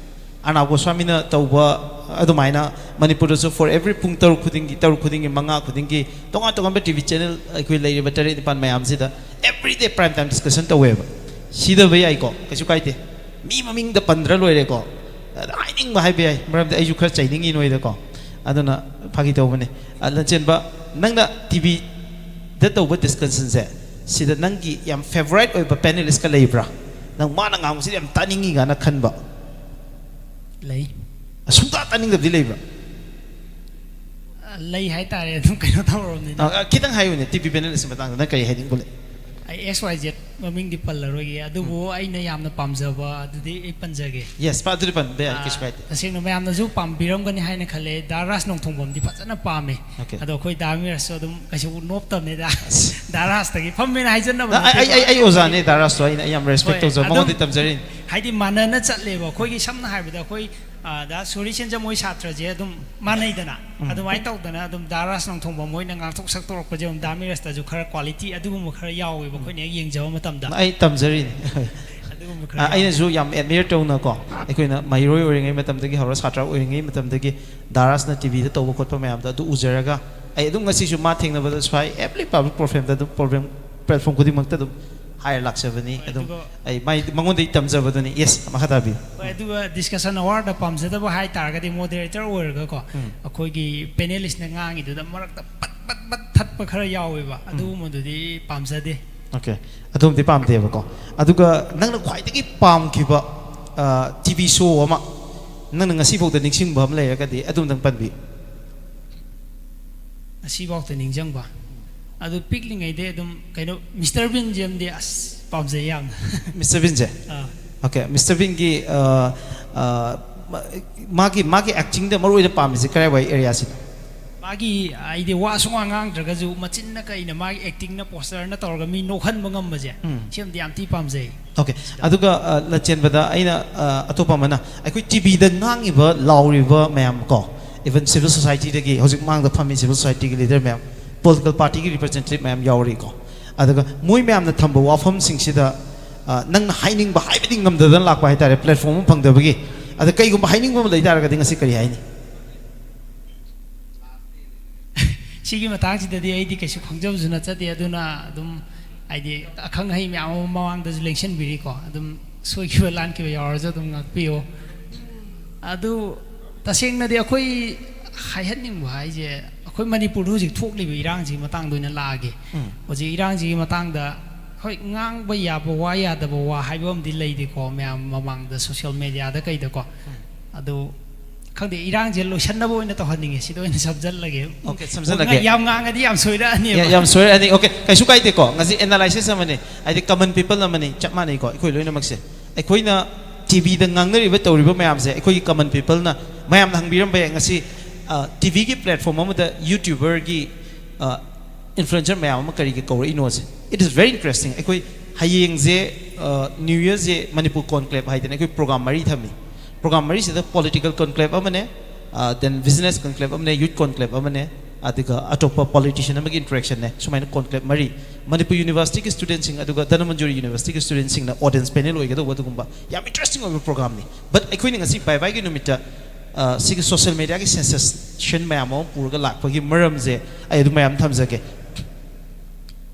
ꯑꯔꯅꯥꯕ ꯒꯣꯁ꯭ꯋꯥꯃꯤꯅ ꯇꯧꯕ ꯑꯗꯨꯃꯥꯏꯅ ꯃꯅꯤꯄꯨꯔꯗꯁꯨ for every ꯄꯨꯡ ꯇꯔꯨꯛ ꯈꯨꯗꯤꯡꯒꯤ, ꯇꯔꯨꯛ ꯈꯨꯗꯤꯡꯒꯤ, ꯃꯉꯥ ꯈꯨꯗꯤꯡꯒꯤ ꯇꯣꯉꯥꯟ ꯇꯣꯉꯥꯟꯕ ꯇꯤ ꯚꯤ ꯆꯦꯅꯦꯜ ꯑꯩꯈꯣꯏ ꯂꯩꯔꯤꯕ ꯇꯔꯦꯠ ꯅꯤꯄꯥꯜ ꯃꯌꯥꯝꯁꯤꯗ everyday prime time discussion ꯇꯧꯋꯦꯕ꯫ ꯁꯤꯗꯕ ꯌꯥꯏꯀꯣ, ꯀꯩꯁꯨ ꯀꯥꯏꯗꯦ꯫ ꯃꯤ ꯃꯃꯤꯡꯗ ꯄꯟꯗ꯭ꯔ ꯂꯣꯏꯔꯦꯀꯣ꯫ ꯑꯗ ꯍꯥꯏꯅꯤꯡꯕ ꯍꯥꯏꯕ ꯌꯥꯏ, ꯃꯔꯝꯗꯤ ꯑꯩꯁꯨ ꯈꯔ ꯆꯩꯅꯤꯡꯉꯤ ꯅꯣꯏꯗꯀꯣ꯫ ꯑꯗꯨꯅ ꯐꯥꯒꯤ ꯇꯧꯕꯅꯦ꯫ ꯑ, ꯂꯟꯆꯦꯟꯕ, ꯅꯪꯅ ꯇꯤ ꯚꯤꯗ ꯇꯧꯕ ꯗꯤꯁꯀꯁꯟꯁꯦ, ꯁꯤꯗ ꯅꯪꯒꯤ ꯌꯥꯝ ꯐꯦꯚꯣꯔꯥꯏꯠ ꯑꯣꯏꯕ ꯄꯦꯅꯦꯂꯤꯁꯀ ꯂꯩꯕ꯭ꯔꯥ? ꯅꯪ ꯃꯥꯅ ꯉꯥꯡꯕꯁꯤꯗꯤ ꯌꯥꯝ ꯇꯥꯅꯤꯡꯉꯤ ꯀꯥꯏꯅ ꯈꯟꯕ? ꯂꯩ꯫ ꯁꯨꯡꯇꯥ ꯇꯥꯅꯤꯡꯗꯕꯗꯤ ꯂꯩꯕ꯭ꯔꯥ? ꯂꯩ ꯍꯥꯏꯇꯥꯔꯦ, ꯑꯗꯨꯝ ꯀꯩꯅꯣ ꯇꯧꯔꯕꯅꯤꯅ꯫ ꯑ, ꯈꯤꯇꯪ ꯍꯥꯏꯌꯨꯅꯦ, ꯇꯤ ꯚꯤ ꯄꯦꯅꯦꯂꯤꯁꯀꯤ ꯃꯇꯥꯡꯗ ꯅꯪ ꯀꯔꯤ ꯍꯥꯏꯅꯤꯡꯕ ꯂꯩ? ꯑꯩ ꯑꯦꯛꯁ ꯋꯥꯏ ꯖꯦꯠ ꯃꯃꯤꯡꯗꯤ ꯄꯜꯂꯔꯣꯏꯒꯦ, ꯑꯗꯨꯕꯨ ꯑꯩꯅ ꯌꯥꯝꯅ ꯄꯥꯝꯖꯕ ꯑꯗꯨꯗꯤ ꯑꯩ ꯄꯟꯖꯒꯦ꯫ ꯌꯦꯁ, ꯑꯗꯨꯗꯤ ꯄꯟꯕ ꯌꯥꯏ, ꯑꯥ, ꯀꯩꯁꯨ ꯀꯥꯏꯗꯦ꯫ ꯇꯁꯦꯡꯅ ꯃꯌꯥꯝꯅꯁꯨ ꯄꯥꯝꯕꯤꯔꯝꯒꯅꯤ ꯍꯥꯏꯅ ꯈꯜꯂꯦ꯫ ꯗꯥ ꯔꯥꯖ ꯅꯣꯡꯊꯣꯡꯕꯝꯗꯤ ꯐꯖꯅ ꯄꯥꯝꯃꯦ꯫ Okay. ꯑꯗꯣ ꯑꯩꯈꯣꯏ ꯗꯥ ꯃꯤꯔꯥꯖꯁꯨ ꯑꯗꯨꯝ ꯀꯩꯁꯨ ꯅꯣꯞꯇꯕꯅꯦ ꯗꯥ, ꯗꯥ ꯔꯥꯖꯇꯒꯤ ꯐꯝꯃꯦꯅ ꯍꯥꯏꯖꯟꯅꯕ ꯑ, ꯑꯩ, ꯅꯠꯇꯦꯀꯣ꯫ ꯑꯩ, ꯑꯩ ꯑꯣꯖꯥꯅꯦ ꯗꯥ ꯔꯥꯖꯇꯣ, ꯑꯩꯅ ꯑꯩ ꯌꯥꯝ ꯔꯦꯁꯄꯦꯛ ꯍꯣꯏ, ꯇꯧꯖꯕ, ꯑꯗꯨꯝ ꯃꯉꯣꯟꯗ ꯇꯝꯖꯔꯤꯅꯤ꯫ ꯍꯥꯏꯗꯤ ꯃꯥꯟꯅꯅ ꯆꯠꯂꯦꯕ ꯑꯩꯈꯣꯏꯒꯤ, ꯁꯝꯅ ꯍꯥꯏꯔꯕꯗ ꯑꯩꯈꯣꯏ, ꯑ, ꯗꯥ ꯁꯨꯔꯤ ꯁꯦꯟꯖꯝ ꯍꯣꯏ ꯁꯥꯇ꯭ꯔꯁꯦ ꯑꯗꯨꯝ ꯃꯥꯟꯅꯩꯗꯅ꯫ ꯑꯗꯨꯃꯥꯏꯅ ꯇꯧꯗꯅ ꯑꯗꯨꯝ ꯗꯥ ꯔꯥꯖ ꯅꯣꯡꯊꯣꯡꯕꯝ ꯃꯣꯏꯅ ꯉꯥꯡꯊꯣꯛ ꯁꯛꯇꯣꯔꯛꯄꯁꯦ ꯑꯗꯨꯝ ꯗꯥ ꯃꯤꯔꯥꯖꯇꯁꯨ ꯈꯔ ꯀ꯭ꯋꯥꯂꯤꯇꯤ ꯑꯗꯨꯒꯨꯝꯕ ꯈꯔ ꯌꯥꯎꯋꯦꯕ ꯑꯩꯈꯣꯏꯅ ꯍꯦꯛ ꯌꯦꯡꯖꯕ ꯃꯇꯝꯗ꯫ ꯑꯩ ꯇꯝꯖꯔꯤꯅꯤ꯫ ꯑꯗꯨꯒꯨꯝꯕ ꯈꯔ ꯑ, ꯌꯥꯎꯋꯦ꯫ ꯑꯩꯅꯁꯨ ꯌꯥꯝ ꯑꯦꯗꯃꯤꯌꯔ ꯇꯧꯅꯀꯣ, ꯑꯩꯈꯣꯏꯅ ꯃꯍꯩꯔꯣꯏ ꯑꯣꯏꯔꯤꯉꯩ ꯃꯇꯝꯗꯒꯤ ꯍꯧꯔ, ꯁꯥꯇ꯭ꯔ ꯑꯣꯏꯔꯤꯉꯩ ꯃꯇꯝꯗꯒꯤ ꯗꯥ ꯔꯥꯖꯅ ꯇꯤ ꯚꯤꯗ ꯇꯧꯕ ꯈꯣꯠꯄ ꯃꯌꯥꯝꯗꯣ ꯑꯗꯨ ꯎꯖꯔꯒ, ꯑꯩ ꯑꯗꯨꯝ ꯉꯁꯤꯁꯨ ꯃꯥ ꯊꯦꯡꯅꯕꯗ ꯁ꯭ꯋꯥꯏ every public platformꯗ ꯑꯗꯨꯝ, ꯄ꯭ꯔꯣꯕ꯭ꯂꯦꯝ, ꯄ꯭ꯂꯦꯠꯐꯣꯔꯝ ꯈꯨꯗꯤꯡꯃꯛꯇ ꯑꯗꯨꯝ ꯍꯥꯏꯔ ꯂꯥꯛꯆꯕꯅꯤ꯫ ꯍꯣꯏ, ꯑꯗꯨꯝ ꯑꯗꯨꯒ ꯑꯩ ꯃꯥꯏ, ꯃꯉꯣꯟꯗꯒꯤ ꯇꯝꯖꯕꯗꯨꯅꯤ꯫ ꯌꯦꯁ, ꯃꯈꯥ ꯇꯥꯕꯤꯌꯨ꯫ ꯍꯣꯏ, ꯑꯗꯨꯒ ꯗꯤꯁꯀꯁꯟ ꯑꯋꯥꯔꯗ ꯄꯥꯝꯖꯗꯕ ꯍꯥꯏ ꯇꯥꯔꯒꯗꯤ ꯃꯣꯗꯦꯔꯦꯇꯔ ꯑꯣꯏꯔꯒꯀꯣ, ꯎꯝ꯫ ꯑꯩꯈꯣꯏꯒꯤ ꯄꯦꯅꯦꯂꯤꯁꯅ ꯉꯥꯡꯉꯤꯗꯨꯗ ꯃꯔꯛꯇ ꯄꯠ ꯄꯠ ꯄꯠ ꯊꯠꯄ ꯈꯔ ꯌꯥꯎꯋꯦꯕ, ꯑꯗꯨꯒꯨꯝꯕꯗꯨꯗꯤ ꯄꯥꯝꯖꯗꯦ꯫ ꯑꯣꯀꯦ, ꯑꯗꯨꯝꯗꯤ ꯄꯥꯝꯗꯦꯕꯀꯣ꯫ ꯑꯗꯨꯒ ꯅꯪꯅ ꯈ꯭ꯋꯥꯏꯗꯒꯤ ꯄꯥꯝꯈꯤꯕ ꯇꯤ ꯚꯤ ꯁꯣ ꯑꯃ, ꯅꯪꯅ ꯉꯁꯤꯐꯥꯎꯗ ꯅꯤꯡꯁꯤꯡꯕ ꯑꯃ ꯂꯩꯔꯒꯗꯤ ꯑꯗꯨꯝꯇꯪ ꯄꯟꯕꯤꯌꯨ꯫ ꯉꯁꯤꯐꯥꯎꯗ ꯅꯤꯡꯁꯤꯡꯕ ꯑꯗꯨ ꯄꯤꯛꯂꯤꯉꯩꯗꯩ ꯑꯗꯨꯝ ꯀꯩꯅꯣ, ꯃꯤꯁꯇꯔ ꯕꯤꯟꯁꯦ ꯑꯃꯗꯤ ꯑꯁ ꯄꯥꯝꯖꯩ ꯌꯥꯝꯅ꯫ ꯃꯤꯁꯇꯔ ꯕꯤꯟꯁꯦ? ꯑꯥ꯫ ꯑꯣꯀꯦ, ꯃꯤꯁꯇꯔ ꯕꯤꯟꯒꯤ, ꯑ, ꯑ, ꯃꯥꯒꯤ, ꯃꯥꯒꯤ ꯑꯦꯛꯇꯤꯡꯗ ꯃꯔꯨ ꯑꯣꯏꯅ ꯄꯥꯝꯃꯤꯁꯦ ꯀꯔꯥꯏꯋꯥꯏ ꯑꯦꯔꯤꯌꯥꯁꯤꯅꯣ? ꯃꯥꯒꯤ, ꯑꯩꯗꯤ ꯋꯥ ꯁꯨꯡꯉꯥꯡ ꯉꯥꯡꯗ꯭ꯔꯒꯁꯨ ꯃꯆꯤꯟꯅ ꯀꯩꯅ ꯃꯥꯒꯤ ꯑꯦꯛꯇꯤꯡꯅ ꯄꯣꯁꯇꯔꯅ ꯇꯧꯔꯒ ꯃꯤ ꯅꯣꯛꯍꯟꯕ ꯉꯝꯕꯁꯦ, ꯎꯝ꯫ ꯁꯤꯃꯗꯤ ꯌꯥꯝ ꯊꯤ ꯄꯥꯝꯖꯩ꯫ ꯑꯣꯀꯦ, ꯑꯗꯨꯒ, ꯑ, ꯂꯟꯆꯦꯟꯕꯗ ꯑꯩꯅ, ꯑ, ꯑꯇꯣꯞꯄ ꯑꯃꯅ, ꯑꯩꯈꯣꯏ ꯇꯤ ꯚꯤꯗ ꯉꯥꯡꯉꯤꯕ, ꯂꯥꯎꯔꯤꯕ ꯃꯌꯥꯝ ꯀꯣ, even civil societyꯗꯒꯤ ꯍꯧꯖꯤꯛ ꯃꯥꯡꯗ ꯐꯝꯃꯤ civil societyꯒꯤ leader ꯃꯌꯥꯝ, political partyꯒꯤ representative ꯃꯌꯥꯝ ꯌꯥꯎꯔꯤꯀꯣ꯫ ꯑꯗꯨꯒ ꯃꯣꯏ ꯃꯌꯥꯝꯅ ꯊꯝꯕ ꯋꯥꯐꯝꯁꯤꯡꯁꯤꯗ, ꯑ, ꯅꯪꯅ ꯍꯥꯏꯅꯤꯡꯕ ꯍꯥꯏꯕꯗꯤ ꯉꯝꯗꯗꯅ ꯂꯥꯛꯄ ꯍꯥꯏꯇꯥꯔꯦ, platform ꯑꯃ ꯐꯪꯗꯕꯒꯤ꯫ ꯑꯗ ꯀꯩꯒꯨꯝꯕ ꯍꯥꯏꯅꯤꯡꯕ ꯑꯃ ꯂꯩ ꯇꯥꯔꯒꯗꯤ ꯉꯁꯤ ꯀꯔꯤ ꯍꯥꯏꯅꯤ? ꯁꯤꯒꯤ ꯃꯇꯥꯡꯁꯤꯗꯗꯤ ꯑꯩꯗꯤ ꯀꯩꯁꯨ ꯈꯪꯖꯕꯁꯨ ꯅꯠꯆꯗꯦ, ꯑꯗꯨꯅ ꯑꯗꯨꯝ ꯍꯥꯏꯗꯤ ꯑꯈꯪ ꯑꯍꯩ ꯃꯌꯥꯝ ꯑꯃ ꯃꯃꯥꯡꯗꯁꯨ ꯂꯦꯡꯁꯤꯟꯕꯤꯔꯤꯀꯣ, ꯑꯗꯨꯝ ꯁꯣꯏꯈꯤꯕ ꯂꯥꯟꯈꯤꯕ ꯌꯥꯎꯔꯁꯨ ꯑꯗꯨꯝ ꯉꯥꯛꯄꯤꯌꯣ꯫ ꯑꯗꯨ ꯇꯁꯦꯡꯅꯗꯤ ꯑꯩꯈꯣꯏ ꯍꯥꯏꯍꯟꯅꯤꯡꯕ ꯍꯥꯏꯁꯦ, ꯑꯩꯈꯣꯏ ꯃꯅꯤꯄꯨꯔꯗ ꯍꯧꯖꯤꯛ ꯊꯣꯛꯂꯤꯕ ꯏꯔꯥꯡꯁꯤꯒꯤ ꯃꯇꯥꯡꯗ ꯑꯣꯏꯅ ꯂꯥꯛꯑꯒꯦ꯫ ꯎꯝ꯫ ꯍꯧꯖꯤꯛ ꯏꯔꯥꯡꯁꯤꯒꯤ ꯃꯇꯥꯡꯗ ꯍꯣꯏ, ꯉꯥꯡꯕ ꯌꯥꯕ ꯋꯥ ꯌꯥꯗꯕ ꯋꯥ ꯍꯥꯏꯕ ꯑꯃꯗꯤ ꯂꯩꯔꯤꯀꯣ, ꯃꯌꯥꯝ ꯃꯃꯥꯡꯗ social mediaꯗ ꯀꯩꯗꯀꯣ꯫ ꯑꯗꯨ ꯈꯪꯗꯦ, ꯏꯔꯥꯡꯁꯦ ꯂꯣꯏꯁꯟꯅꯕ ꯑꯣꯏꯅ ꯇꯧꯍꯟꯅꯤꯡꯉꯦ꯫ ꯁꯤꯗ ꯑꯣꯏꯅ ꯁꯝꯖꯜꯂꯒꯦ꯫ Okay, ꯁꯝꯖꯜꯂꯒꯦ꯫ ꯌꯥꯝ ꯉꯥꯡꯉꯗꯤ ꯌꯥꯝ ꯁꯣꯏꯔꯛꯑꯅꯦꯕ꯫ ꯌꯥ- ꯌꯥꯝ ꯁꯣꯏꯔꯛꯑꯅꯤ꯫ Okay, ꯀꯩꯁꯨ ꯀꯥꯏꯗꯦꯀꯣ꯫ ꯉꯁꯤ analysis ꯑꯃꯅꯤ, ꯍꯥꯏꯗꯤ common people ꯑꯃꯅꯤ, ꯆꯞ ꯃꯥꯟꯅꯩꯀꯣ꯫ ꯑꯩꯈꯣꯏ ꯂꯣꯏꯅꯃꯛꯁꯦ, ꯑꯩꯈꯣꯏꯅ ꯇꯤꯚꯤꯗ ꯉꯥꯡꯅꯔꯤꯕ, ꯇꯧꯔꯤꯕ ꯃꯌꯥꯝꯁꯦ ꯑꯩꯈꯣꯏꯒꯤ common peopleꯅ, ꯃꯌꯥꯝꯅ ꯍꯪꯕꯤꯔꯝꯕ ꯌꯥꯏ꯫ ꯉꯁꯤ ꯇꯤꯚꯤꯒꯤ platform ꯑꯃꯗ YouTuberꯒꯤ influencer ꯃꯌꯥꯝ ꯑꯃ ꯀꯔꯤꯒꯤ ꯀꯧꯔꯛꯏꯅꯣꯁꯦ, it is very interesting꯫ ꯑꯩꯈꯣꯏ ꯍꯌꯦꯡꯁꯦ, New Yearꯁꯦ ꯃꯅꯤꯄꯨꯔ conclave ꯍꯥꯏꯗꯅ ꯑꯩꯈꯣꯏ program ꯃꯔꯤ ꯊꯝꯃꯤ꯫ Program ꯃꯔꯤꯁꯤꯗ political conclave ꯑꯃꯅꯦ, then business conclave ꯑꯃꯅꯦ, youth conclave ꯑꯃꯅꯦ, ꯑꯗꯨꯒ ꯑꯇꯣꯞꯄ politician ꯑꯃꯒꯤ interactionꯅꯦ꯫ ꯁꯨꯃꯥꯏꯅ conclave ꯃꯔꯤ, ꯃꯅꯤꯄꯨꯔ Universityꯒꯤ studentꯁꯤꯡ ꯑꯗꯨꯒ ꯙꯅꯃꯟꯖꯨꯔꯤ Universityꯒꯤ studentꯁꯤꯡꯅ audience panel ꯑꯣꯏꯒꯗꯧꯕ, ꯑꯗꯨꯒꯨꯝꯕ ꯌꯥꯝ interesting ꯑꯣꯏꯕ programꯅꯤ꯫ But ꯑꯩꯈꯣꯏꯅ ꯉꯁꯤ ꯕꯥꯏ ꯕꯥꯏꯒꯤ ꯅꯨꯃꯤꯠꯇ ꯁꯤꯒꯤ social mediaꯒꯤ sensation ꯃꯌꯥꯝ ꯑꯃ ꯄꯨꯔꯒ ꯂꯥꯛꯄꯒꯤ ꯃꯔꯝꯁꯦ ꯑꯩ ꯑꯗꯨ ꯃꯌꯥꯝ ꯊꯝꯖꯒꯦ꯫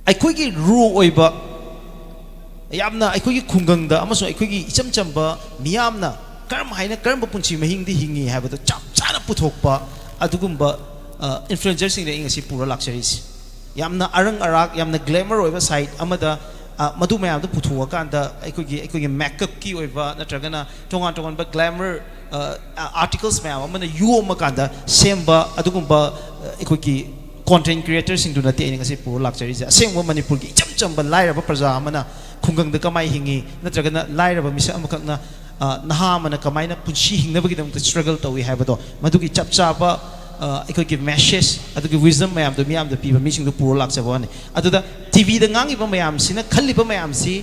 ꯑꯩꯈꯣꯏꯒꯤ raw ꯑꯣꯏꯕ, ꯌꯥꯝꯅ ꯑꯩꯈꯣꯏꯒꯤ ꯈꯨꯡꯒꯪꯗ ꯑꯃꯁꯨꯡ ꯑꯩꯈꯣꯏꯒꯤ ꯏꯆꯝ ꯆꯝꯕ ꯃꯤꯌꯥꯝꯅ ꯀꯔꯝ ꯍꯥꯏꯅ, ꯀꯔꯝꯕ ꯄꯨꯟꯁꯤ ꯃꯍꯤꯡꯗꯤ ꯍꯤꯡꯉꯤ ꯍꯥꯏꯕꯗꯣ ꯆꯞ ꯆꯥꯅ ꯄꯨꯊꯣꯛꯄ ꯑꯗꯨꯒꯨꯝꯕ influencerꯁꯤꯡꯅ ꯑꯩ ꯉꯁꯤ ꯄꯨꯔ ꯂꯥꯛꯆꯔꯤꯁꯦ꯫ ꯌꯥꯝꯅ ꯑꯔꯪ ꯑꯔꯥꯛ, ꯌꯥꯝꯅ glamour ꯑꯣꯏꯕ side ꯑꯃꯗ, ꯃꯗꯨ ꯃꯌꯥꯝꯗꯣ ꯄꯨꯊꯣꯛꯑꯀꯥꯟꯗ ꯑꯩꯈꯣꯏꯒꯤ, ꯑꯩꯈꯣꯏꯒꯤ makeupꯀꯤ ꯑꯣꯏꯕ ꯅꯠꯇ꯭ꯔꯒꯅ ꯇꯣꯉꯥꯟ ꯇꯣꯉꯥꯟꯕ glamour articles ꯃꯌꯥꯝ ꯑꯃꯅ ꯌꯣꯝꯃꯀꯥꯟꯗ ꯁꯦꯝꯕ ꯑꯗꯨꯒꯨꯝꯕ ꯑꯩꯈꯣꯏꯒꯤ content creatorꯁꯤꯡꯗꯨ ꯅꯠꯇꯦ ꯑꯩꯅ ꯉꯁꯤ ꯄꯨꯔ ꯂꯥꯛꯆꯔꯤꯁꯦ꯫ ꯑꯁꯦꯡꯕ ꯃꯅꯤꯄꯨꯔꯒꯤ ꯏꯆꯝ ꯆꯝꯕ ꯂꯥꯏꯔꯕ ꯄ꯭ꯔꯖꯥ ꯑꯃꯅ ꯈꯨꯡꯒꯪꯗ ꯀꯃꯥꯏꯅ ꯍꯤꯡꯉꯤ, ꯅꯠꯇ꯭ꯔꯒꯅ ꯂꯥꯏꯔꯕ ꯃꯤꯁꯛ ꯑꯃꯈꯛꯅ, ꯅꯍꯥ ꯑꯃꯅ ꯀꯃꯥꯏꯅ ꯄꯨꯟꯁꯤ ꯍꯤꯡꯅꯕꯒꯤꯗꯃꯛꯇ struggle ꯇꯧꯏ ꯍꯥꯏꯕꯗꯣ, ꯃꯗꯨꯒꯤ ꯆꯞ ꯆꯥꯕ ꯑꯩꯈꯣꯏꯒꯤ message, ꯑꯗꯨꯒꯤ wisdom ꯃꯌꯥꯝꯗꯣ ꯃꯤꯌꯥꯝꯗ ꯄꯤꯕ ꯃꯤꯁꯤꯡꯗꯣ ꯄꯨꯔ ꯂꯥꯛꯆꯕ ꯋꯥꯅꯤ꯫ ꯑꯗꯨꯗ ꯇꯤꯚꯤꯗ ꯉꯥꯡꯉꯤꯕ ꯃꯌꯥꯝꯁꯤꯅ ꯈꯜꯂꯤꯕ ꯃꯌꯥꯝꯁꯤ,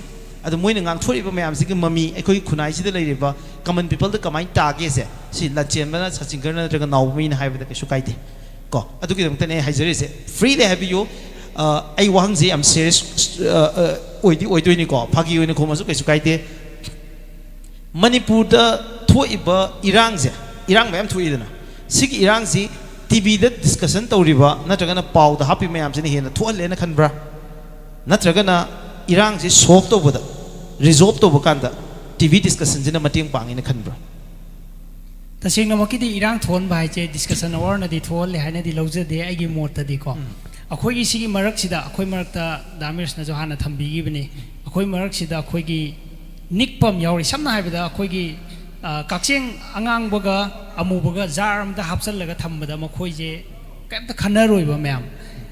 ꯑꯗꯨ ꯃꯣꯏꯅ ꯉꯥꯡꯊꯣꯔꯛꯏꯕ ꯃꯌꯥꯝꯁꯤꯒꯤ ꯃꯃꯤ ꯑꯩꯈꯣꯏꯒꯤ ꯈꯨꯟꯅꯥꯏꯁꯤꯗ ꯂꯩꯔꯤꯕ common peopleꯗ ꯀꯃꯥꯏꯅ ꯇꯥꯒꯦꯁꯦ, ꯁꯤ ꯂꯟꯆꯦꯟꯕꯅ, ꯁꯆꯤꯟꯒꯔꯅ ꯅꯠꯇ꯭ꯔꯒ ꯅꯥꯎꯕꯃꯤꯅ ꯍꯥꯏꯕꯗ ꯀꯩꯁꯨ ꯀꯥꯏꯗꯦ ꯀꯣ꯫ ꯑꯗꯨꯒꯤꯗꯃꯛꯇꯅꯦ ꯑꯩ ꯍꯥꯏꯖꯔꯤꯁꯦ꯫ Freeꯗ ꯍꯥꯏꯕꯤꯌꯨ꯫ ꯑꯩ ꯋꯥꯍꯪꯁꯦ ꯌꯥꯝ serious ꯑꯣꯏꯗꯤ ꯑꯣꯏꯗꯣꯏꯅꯤꯀꯣ, ꯐꯥꯒꯤ ꯑꯣꯏꯅ ꯈꯨꯝꯃꯁꯨ ꯀꯩꯁꯨ ꯀꯥꯏꯗꯦ꯫ ꯃꯅꯤꯄꯨꯔꯗ ꯊꯣꯛꯏꯕ ꯏꯔꯥꯡꯁꯦ, ꯏꯔꯥꯡ ꯃꯌꯥꯝ ꯊꯣꯛꯏꯗꯅ, ꯁꯤꯒꯤ ꯏꯔꯥꯡꯁꯤ ꯇꯤꯚꯤꯗ discussion ꯇꯧꯔꯤꯕ ꯅꯠꯇ꯭ꯔꯒꯅ ꯄꯥꯎꯗ ꯍꯥꯞꯄꯤ ꯃꯌꯥꯝꯁꯤꯅ ꯍꯦꯟꯅ ꯊꯣꯛꯍꯜꯂꯦꯅ ꯈꯟꯕ꯭ꯔꯥ? ꯅꯠꯇ꯭ꯔꯒꯅ ꯏꯔꯥꯡꯁꯤ solve ꯇꯧꯕꯗ, resolve ꯇꯧꯕ ꯀꯥꯟꯗ ꯇꯤꯚꯤ discussionꯁꯤꯅ ꯃꯇꯦꯡ ꯄꯥꯡꯉꯦꯅ ꯈꯟꯕ꯭ꯔꯥ? ꯇꯁꯦꯡꯅꯃꯛꯀꯤꯗꯤ ꯏꯔꯥꯡ ꯊꯣꯛꯍꯟꯕ ꯍꯥꯏꯁꯦ discussion hourꯅꯗꯤ ꯊꯣꯛꯍꯜꯂꯦ ꯍꯥꯏꯅꯗꯤ ꯂꯧꯖꯗꯦ ꯑꯩꯒꯤ ꯃꯣꯠꯇꯗꯤꯀꯣ꯫ ꯑꯩꯈꯣꯏꯒꯤ ꯁꯤꯒꯤ ꯃꯔꯛꯁꯤꯗ, ꯑꯩꯈꯣꯏ ꯃꯔꯛꯇ ꯗꯥ ꯃꯤꯔꯁꯅꯁꯨ ꯍꯥꯟꯅ ꯊꯝꯕꯤꯈꯤꯕꯅꯤ, ꯑꯩꯈꯣꯏ ꯃꯔꯛꯁꯤꯗ ꯑꯩꯈꯣꯏꯒꯤ ꯅꯤꯛꯄ ꯑꯃ ꯌꯥꯎꯔꯤ꯫ ꯁꯝꯅ ꯍꯥꯏꯕꯗ ꯑꯩꯈꯣꯏꯒꯤ ꯑ, ꯀꯛꯆꯦꯡ ꯑꯉꯥꯡꯕꯒ ꯑꯃꯨꯕꯒ ꯖꯥꯔ ꯑꯃꯗ ꯍꯥꯞꯆꯜꯂꯒ ꯊꯝꯕꯗ ꯃꯈꯣꯏꯁꯦ ꯀꯩꯝꯇ ꯈꯟꯅꯔꯣꯏꯕ ꯃꯌꯥꯝ꯫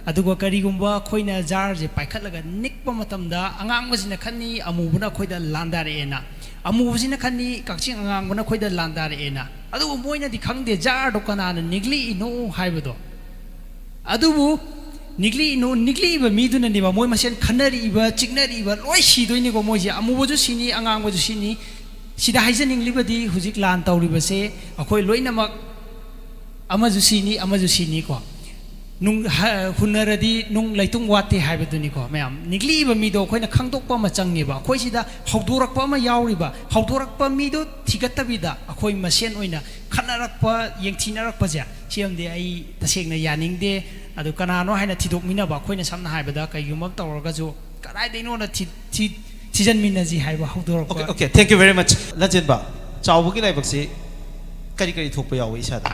ꯑꯗꯨꯒ ꯀꯔꯤꯒꯨꯝꯕ ꯑꯩꯈꯣꯏꯅ ꯖꯥꯔꯁꯦ ꯄꯥꯏꯈꯠꯂꯒ ꯅꯤꯛꯄ ꯃꯇꯝꯗ ꯑꯉꯥꯡꯕꯁꯤꯅ ꯈꯟꯅꯤ, ꯑꯃꯨꯕꯅ ꯑꯩꯈꯣꯏꯗ ꯂꯥꯟꯗꯥꯔꯛꯑꯦꯅ꯫ ꯑꯃꯨꯕꯁꯤꯅ ꯈꯟꯅꯤ, ꯀꯛꯆꯦꯡ ꯑꯉꯥꯡꯕꯅ ꯑꯩꯈꯣꯏꯗ ꯂꯥꯟꯗꯥꯔꯛꯑꯦꯅ꯫ ꯑꯗꯨꯕꯨ ꯃꯣꯏꯅꯗꯤ ꯈꯪꯗꯦ ꯖꯥꯔꯗꯣ ꯀꯅꯥꯅ ꯅꯤꯛꯂꯛꯏꯅꯣ ꯍꯥꯏꯕꯗꯣ꯫ ꯑꯗꯨꯕꯨ ꯅꯤꯛꯂꯤꯅꯨ-, ꯅꯤꯛꯂꯤꯕ ꯃꯤꯗꯨꯅꯅꯦꯕ ꯃꯣꯏ ꯃꯁꯦꯟ ꯈꯟꯅꯔꯛꯏꯕ, ꯆꯤꯛꯅꯔꯛꯏꯕ, ꯂꯣꯏ ꯁꯤꯗꯣꯏꯅꯤꯀꯣ ꯃꯣꯏꯁꯦ꯫ ꯑꯃꯨꯕꯁꯨ ꯁꯤꯅꯤ, ꯑꯉꯥꯡꯕꯁꯨ ꯁꯤꯅꯤ꯫ ꯁꯤꯗ ꯍꯥꯏꯖꯅꯤꯡꯂꯤꯕꯗꯤ ꯍꯧꯖꯤꯛ ꯂꯥꯟ ꯇꯧꯔꯤꯕꯁꯦ ꯑꯩꯈꯣꯏ ꯂꯣꯏꯅꯃꯛ ꯑꯃꯁꯨ ꯁꯤꯅꯤ, ꯑꯃꯁꯨ ꯁꯤꯅꯤꯀꯣ꯫ ꯅꯨꯡ-, ꯍ-, ꯍꯨꯟꯅꯔꯗꯤ ꯅꯨꯡ ꯂꯩꯇꯨꯝ ꯋꯥꯠꯇꯦ ꯍꯥꯏꯕꯗꯨꯅꯤꯀꯣ ꯃꯌꯥꯝ꯫ ꯅꯤꯛꯂꯤꯕ ꯃꯤꯗꯣ ꯑꯩꯈꯣꯏꯅ ꯈꯪꯗꯣꯛꯄ ꯑꯃ ꯆꯪꯉꯦꯕ꯫ ꯑꯩꯈꯣꯏ ꯁꯤꯗ ꯍꯧꯗꯣꯔꯛꯄ ꯑꯃ ꯌꯥꯎꯔꯤꯕ, ꯍꯧꯗꯣꯔꯛꯄ ꯃꯤꯗꯣ ꯊꯤꯒꯠꯇꯕꯤꯗ ꯑꯩꯈꯣꯏ ꯃꯁꯦꯟ ꯑꯣꯏꯅ ꯈꯠꯅꯔꯛꯄ, ꯌꯦꯡꯊꯤꯅꯔꯛꯄꯁꯦ, ꯁꯤꯃꯗꯤ ꯑꯩ ꯇꯁꯦꯡꯅ ꯌꯥꯅꯤꯡꯗꯦ꯫ ꯑꯗꯨ ꯀꯅꯥꯅꯣ ꯍꯥꯏꯅ ꯊꯤꯗꯣꯛꯃꯤꯟꯅꯕ, ꯑꯩꯈꯣꯏꯅ ꯁꯝꯅ ꯍꯥꯏꯕꯗ ꯀꯩꯒꯨꯝꯕ ꯑꯃ ꯇꯧꯔꯒꯁꯨ ꯀꯗꯥꯏꯗꯩꯅꯣꯅ ꯊꯤ-, ꯊꯤ-, ꯊꯤꯖꯤꯟꯃꯤꯟꯅꯁꯤ ꯍꯥꯏꯕ ꯍꯧꯗꯣꯔꯛꯄ꯫ Okay, okay, thank you very much. ꯂꯟꯆꯦꯟꯕ, ꯆꯥꯎꯕꯒꯤ ꯂꯥꯏꯕꯛꯁꯤ ꯀꯔꯤ ꯀꯔꯤ ꯊꯣꯛꯄ ꯌꯥꯎꯏ ꯏꯁꯥꯗ?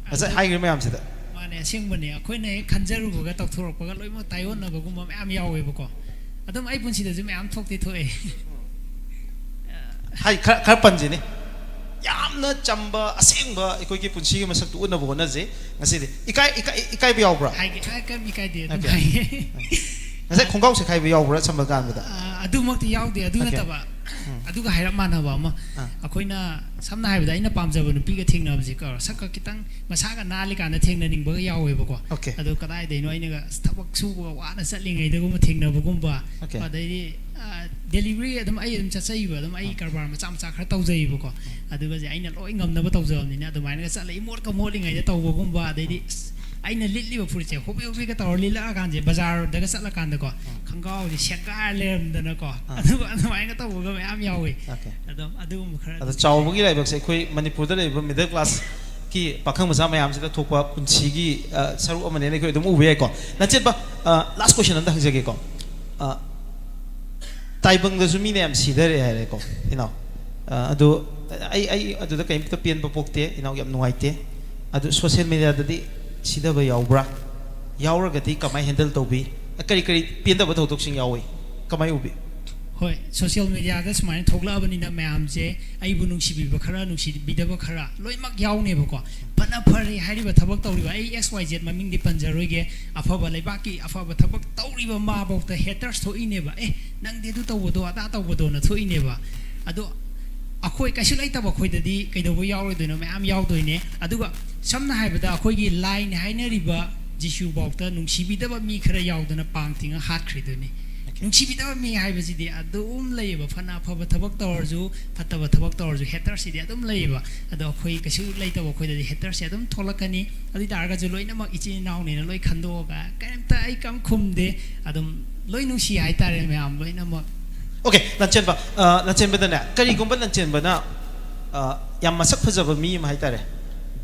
ꯉꯁꯥꯏ ꯑꯗꯨ ꯍꯥꯏꯈ꯭ꯔꯤꯕ ꯃꯌꯥꯝꯁꯤꯗ꯫ ꯃꯥꯅꯦ, ꯑꯁꯦꯡꯕꯅꯦ꯫ ꯑꯩꯈꯣꯏꯅ ꯍꯦꯛ ꯈꯟꯖꯔꯨꯕꯒ ꯇꯧꯊꯣꯔꯛꯄꯒ ꯂꯣꯏꯅꯃꯛ ꯇꯥꯏꯑꯣꯟꯅꯕꯒꯨꯝꯕ ꯃꯌꯥꯝ ꯌꯥꯎꯋꯦꯕꯀꯣ꯫ ꯑꯗꯨꯝ ꯑꯩ ꯄꯨꯟꯁꯤꯗꯁꯨ ꯃꯌꯥꯝ ꯊꯣꯛꯇꯤ ꯊꯣꯛꯑꯦ꯫ ꯍꯥꯏ, ꯈꯔ, ꯈꯔ ꯄꯟꯁꯤꯅꯦ꯫ ꯌꯥꯝꯅ ꯆꯝꯕ, ꯑꯁꯦꯡꯕ ꯑꯩꯈꯣꯏꯒꯤ ꯄꯨꯟꯁꯤꯒꯤ ꯃꯁꯛꯇꯨ ꯎꯠꯅꯕ ꯍꯣꯠꯅꯁꯦ ꯉꯁꯤꯗꯤ꯫ ꯏꯀꯥꯏ, ꯏꯀꯥꯏ, ꯏꯀꯥꯏꯕ ꯌꯥꯎꯕ꯭ꯔꯥ? ꯍꯥꯏꯒꯦ, ꯍꯥꯏ, ꯀꯩꯝ ꯏꯀꯥꯏꯗꯦ, ꯑꯗꯨꯝ Okay. ꯍꯥꯏꯒꯦ꯫ ꯉꯁꯥꯏ ꯈꯣꯡꯒ꯭ꯔꯥꯎ ꯁꯦꯈꯥꯏꯕ ꯌꯥꯎꯕ꯭ꯔꯥ ꯁꯝꯕ ꯀꯥꯟꯕꯗ? ꯑ, ꯑꯗꯨꯃꯛꯇꯤ ꯌꯥꯎꯗꯦ, ꯑꯗꯨ Okay. ꯅꯠꯇꯕ꯫ ꯎꯝ. ꯑꯗꯨꯒ ꯍꯥꯏꯔꯞ ꯃꯥꯟꯅꯕ ꯑꯃ꯫ ꯑꯥ. ꯑꯩꯈꯣꯏꯅ ꯁꯝꯅ ꯍꯥꯏꯔꯕꯗ ꯑꯩꯅ ꯄꯥꯝꯖꯕ ꯅꯨꯄꯤꯒ ꯊꯦꯡꯅꯕꯁꯦ ꯀꯣ, ꯁꯛꯀ ꯈꯤꯇꯪ ꯃꯁꯥꯒ ꯅꯥꯜꯂꯤꯀꯥꯟꯗ ꯊꯦꯡꯅꯅꯤꯡꯕꯒ ꯌꯥꯎꯋꯦꯕꯀꯣ꯫ Okay. ꯑꯗꯣ ꯀꯗꯥꯏꯗꯩꯅꯣ ꯑꯩꯅꯒ ꯑꯁ ꯊꯕꯛ ꯁꯨꯕꯒ ꯋꯥꯅ ꯆꯠꯂꯤꯉꯩꯗꯒꯨꯝꯕ ꯊꯦꯡꯅꯕꯒꯨꯝꯕ꯫ Okay. ꯑꯗꯩꯗꯤ, ꯑ, delivery ꯑꯗꯨꯝ ꯑꯩ ꯑꯗꯨꯝ ꯆꯠꯆꯩꯕ, ꯑꯗꯨꯝ ꯑꯩ ꯑꯥ. ꯀꯔꯕꯥꯔ ꯃꯆꯥ ꯃꯆꯥ ꯈꯔ ꯇꯧꯖꯩꯕꯀꯣ꯫ ꯑꯗꯨꯒꯁꯦ ꯑꯩꯅ ꯂꯣꯏ ꯉꯝꯅꯕ ꯇꯧꯖꯕꯅꯤꯅ ꯑꯗꯨꯃꯥꯏꯅꯒ ꯆꯠꯂ ꯏꯃꯣꯠꯀ ꯃꯣꯠꯂꯤꯉꯩꯗ ꯇꯧꯕꯒꯨꯝꯕ, ꯑꯗꯩꯗꯤ ꯑꯁ ꯑꯩꯅ ꯂꯤꯠꯂꯤꯕ ꯐꯨꯔꯤꯠꯁꯦ ꯍꯣꯕꯦ ꯍꯣꯕꯦꯒ ꯇꯧꯔ ꯂꯤꯠꯂꯛꯑꯀꯥꯟꯁꯦ ꯕꯖꯥꯔꯗꯒ ꯆꯠꯂꯀꯥꯟꯗꯀꯣ, ꯈꯣꯡꯒ꯭ꯔꯥꯎꯁꯦ ꯁꯦꯒꯥꯏꯔ ꯂꯩꯔꯝꯗꯅꯀꯣ꯫ ꯑꯥ. ꯑꯗꯨꯒ ꯑꯗꯨꯃꯥꯏꯅ ꯇꯧꯕꯒ ꯃꯌꯥꯝ ꯌꯥꯎꯋꯦ꯫ Okay. ꯑꯗꯨꯝ ꯑꯗꯨꯒꯨꯝꯕ ꯈꯔ ꯑꯗꯣ ꯆꯥꯎꯕꯒꯤ ꯂꯥꯏꯕꯛꯁꯦ ꯑꯩꯈꯣꯏ ꯃꯅꯤꯄꯨꯔꯗ ꯂꯩꯔꯤꯕ middle classꯀꯤ ꯄꯥꯈꯪ ꯃꯆꯥ ꯃꯌꯥꯝꯁꯤꯗ ꯊꯣꯛꯄ ꯄꯨꯟꯁꯤꯒꯤ, ꯑ, ꯁꯔꯨꯛ ꯑꯃꯅꯦꯅ ꯑꯩꯈꯣꯏ ꯑꯗꯨꯝ ꯎꯕ ꯌꯥꯏꯀꯣ꯫ ꯂꯟꯆꯦꯟꯕ, ꯑ, last question ꯑꯝꯇ ꯍꯪꯖꯒꯦꯀꯣ꯫ ꯑ, ꯇꯥꯏꯕꯪꯗꯁꯨ ꯃꯤꯅ ꯌꯥꯝ ꯁꯤꯊꯔꯛꯑꯦ ꯍꯥꯏꯔꯦꯀꯣ, ꯏꯅꯥꯎ꯫ ꯑ, ꯑꯗꯣ ꯑꯩ, ꯑꯩ ꯑꯗꯨꯗ ꯀꯔꯤꯝꯇ ꯄꯦꯟꯕ ꯄꯣꯛꯇꯦ, ꯏꯅꯥꯎ, ꯌꯥꯝ ꯅꯨꯡꯉꯥꯏꯇꯦ꯫ ꯑꯗꯨ social mediaꯗꯗꯤ ꯁꯤꯊꯕ ꯌꯥꯎꯕ꯭ꯔꯥ? ꯌꯥꯎꯔꯒꯗꯤ ꯀꯃꯥꯏ handle ꯇꯧꯕꯤ? ꯀꯔꯤ ꯀꯔꯤ ꯄꯦꯟꯗꯕ ꯊꯧꯗꯣꯛꯁꯤꯡ ꯌꯥꯎꯏ? ꯀꯃꯥꯏ ꯎꯕꯤ? ꯍꯣꯏ, ꯁꯣꯁꯤꯌꯦꯜ ꯃꯦꯗꯤꯌꯥꯗ ꯁꯨꯃꯥꯏꯅ ꯊꯣꯛꯂꯛꯑꯕꯅꯤꯅ ꯃꯌꯥꯝꯁꯦ ꯑꯩꯕꯨ ꯅꯨꯡꯁꯤꯕꯤꯕ ꯈꯔ, ꯅꯨꯡꯁꯤꯕꯤꯗꯕ ꯈꯔ ꯂꯣꯏꯅꯃꯛ ꯌꯥꯎꯅꯦꯕꯀꯣ꯫ ꯐꯅ ꯐꯔꯦ ꯍꯥꯏꯔꯤꯕ ꯊꯕꯛ ꯇꯧꯔꯤꯕ, ꯑꯩ ꯑꯦꯛꯁ ꯋꯥꯏ ꯖꯦꯠ ꯃꯃꯤꯡꯗꯤ ꯄꯟꯖꯔꯣꯏꯒꯦ, ꯑꯐꯕ ꯂꯩꯕꯥꯛꯀꯤ ꯑꯐꯕ ꯊꯕꯛ ꯇꯧꯔꯤꯕ ꯃꯥꯐꯧꯗ ꯍꯦꯇꯔꯁ ꯊꯣꯛꯏꯅꯦꯕ꯫ "ꯑꯦ, ꯅꯪꯗꯤ ꯑꯗꯨ ꯇꯧꯕꯗꯣ, ꯑꯗꯥ ꯇꯧꯕꯗꯣꯅ" ꯊꯣꯛꯏꯅꯦꯕ꯫ ꯑꯗꯣ ꯑꯩꯈꯣꯏ ꯀꯩꯁꯨ ꯂꯩꯇꯕ ꯑꯩꯈꯣꯏꯗꯗꯤ ꯀꯩꯗꯧꯕ ꯌꯥꯎꯔꯣꯏꯗꯣꯏꯅꯣ? ꯃꯌꯥꯝ ꯌꯥꯎꯗꯣꯏꯅꯦ꯫ ꯑꯗꯨꯒ ꯁꯝꯅ ꯍꯥꯏꯔꯕꯗ ꯑꯩꯈꯣꯏꯒꯤ ꯂꯥꯏꯅꯤ ꯍꯥꯏꯅꯔꯤꯕ ꯖꯤꯁꯨꯐꯧꯗ ꯅꯨꯡꯁꯤꯕꯤꯗꯕ ꯃꯤ ꯈꯔ ꯌꯥꯎꯗꯅ ꯄꯥꯡ ꯊꯤꯡꯉ ꯍꯥꯠꯈ꯭ꯔꯤꯗꯨꯅꯤ꯫ ꯅꯨꯡꯁꯤꯕꯤꯗꯕ ꯃꯤ ꯍꯥꯏꯕꯁꯤꯗꯤ ꯑꯗꯨꯝ ꯂꯩꯌꯦꯕ, ꯐꯅ ꯑꯐꯕ ꯊꯕꯛ ꯇꯧꯔꯁꯨ, ꯐꯠꯇꯕ ꯊꯕꯛ ꯇꯧꯔꯁꯨ ꯍꯦꯇꯔꯁꯤꯗꯤ ꯑꯗꯨꯝ ꯂꯩꯌꯦꯕ꯫ ꯑꯗꯣ ꯑꯩꯈꯣꯏ ꯀꯩꯁꯨ ꯂꯩꯇꯕ ꯑꯩꯈꯣꯏꯗꯗꯤ ꯍꯦꯇꯔꯁꯦ ꯑꯗꯨꯝ ꯊꯣꯛꯂꯛꯀꯅꯤ꯫ ꯑꯗꯨ ꯑꯣꯏ ꯇꯥꯔꯒꯁꯨ ꯂꯣꯏꯅꯃꯛ ꯏꯆꯤꯟ ꯏꯅꯥꯎꯅꯦꯅ ꯂꯣꯏ ꯈꯟꯗꯣꯛꯑꯒ ꯀꯔꯤꯝꯇ ꯑꯩ ꯀꯔꯤꯝ ꯈꯨꯝꯗꯦ꯫ ꯑꯗꯨꯝ ꯂꯣꯏ ꯅꯨꯡꯁꯤ ꯍꯥꯏꯇꯥꯔꯦ ꯃꯌꯥꯝ ꯂꯣꯏꯅꯃꯛ꯫ ꯑꯣꯀꯦ, ꯂꯟꯆꯦꯟꯕ, ꯑ, ꯂꯟꯆꯦꯟꯕꯗꯅꯦ, ꯀꯔꯤꯒꯨꯝꯕ ꯂꯟꯆꯦꯟꯕꯅ, ꯑ, ꯌꯥꯝ ꯃꯁꯛ ꯐꯖꯕ ꯃꯤ ꯑꯃ ꯍꯥꯏꯇꯥꯔꯦ,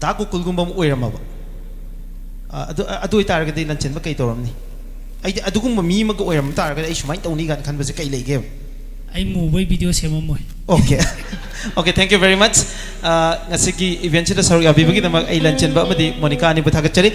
ꯗꯥ ꯒꯣꯀꯨꯜꯒꯨꯝꯕ ꯑꯃ ꯑꯣꯏꯔꯝꯃꯕ, ꯑ, ꯑꯗꯨ, ꯑ, ꯑꯗꯨ ꯑꯣꯏꯇꯥꯔꯒꯗꯤ ꯂꯟꯆꯦꯟꯕ ꯀꯩ ꯇꯧꯔꯝꯅꯤ? ꯑꯩꯗꯤ ꯑꯗꯨꯒꯨꯝꯕ ꯃꯤ ꯑꯃꯒ ꯑꯣꯏꯔꯝꯕ ꯇꯥꯔꯒꯗꯤ ꯑꯩ ꯁꯨꯃꯥꯏꯅ ꯇꯧꯅꯤ ꯀꯥꯏꯅ ꯈꯟꯕꯁꯦ ꯀꯩ ꯂꯩꯒꯦꯕ? ꯑꯩ ꯃꯨꯕꯩ video ꯁꯦꯝꯃꯝꯃꯣꯏ꯫ Okay. Okay, thank you very much. ꯑ, ꯉꯁꯤꯒꯤ ꯏꯚꯦꯟꯁꯤꯗ ꯁꯔꯨꯛ ꯌꯥꯕꯤꯕꯒꯤꯗꯃꯛ ꯑꯩ ꯂꯟꯆꯦꯟꯕ ꯑꯃꯗꯤ ꯃꯣꯅꯤꯀꯥ ꯑꯅꯤꯕꯨ ꯊꯥꯒꯠꯆꯔꯤ꯫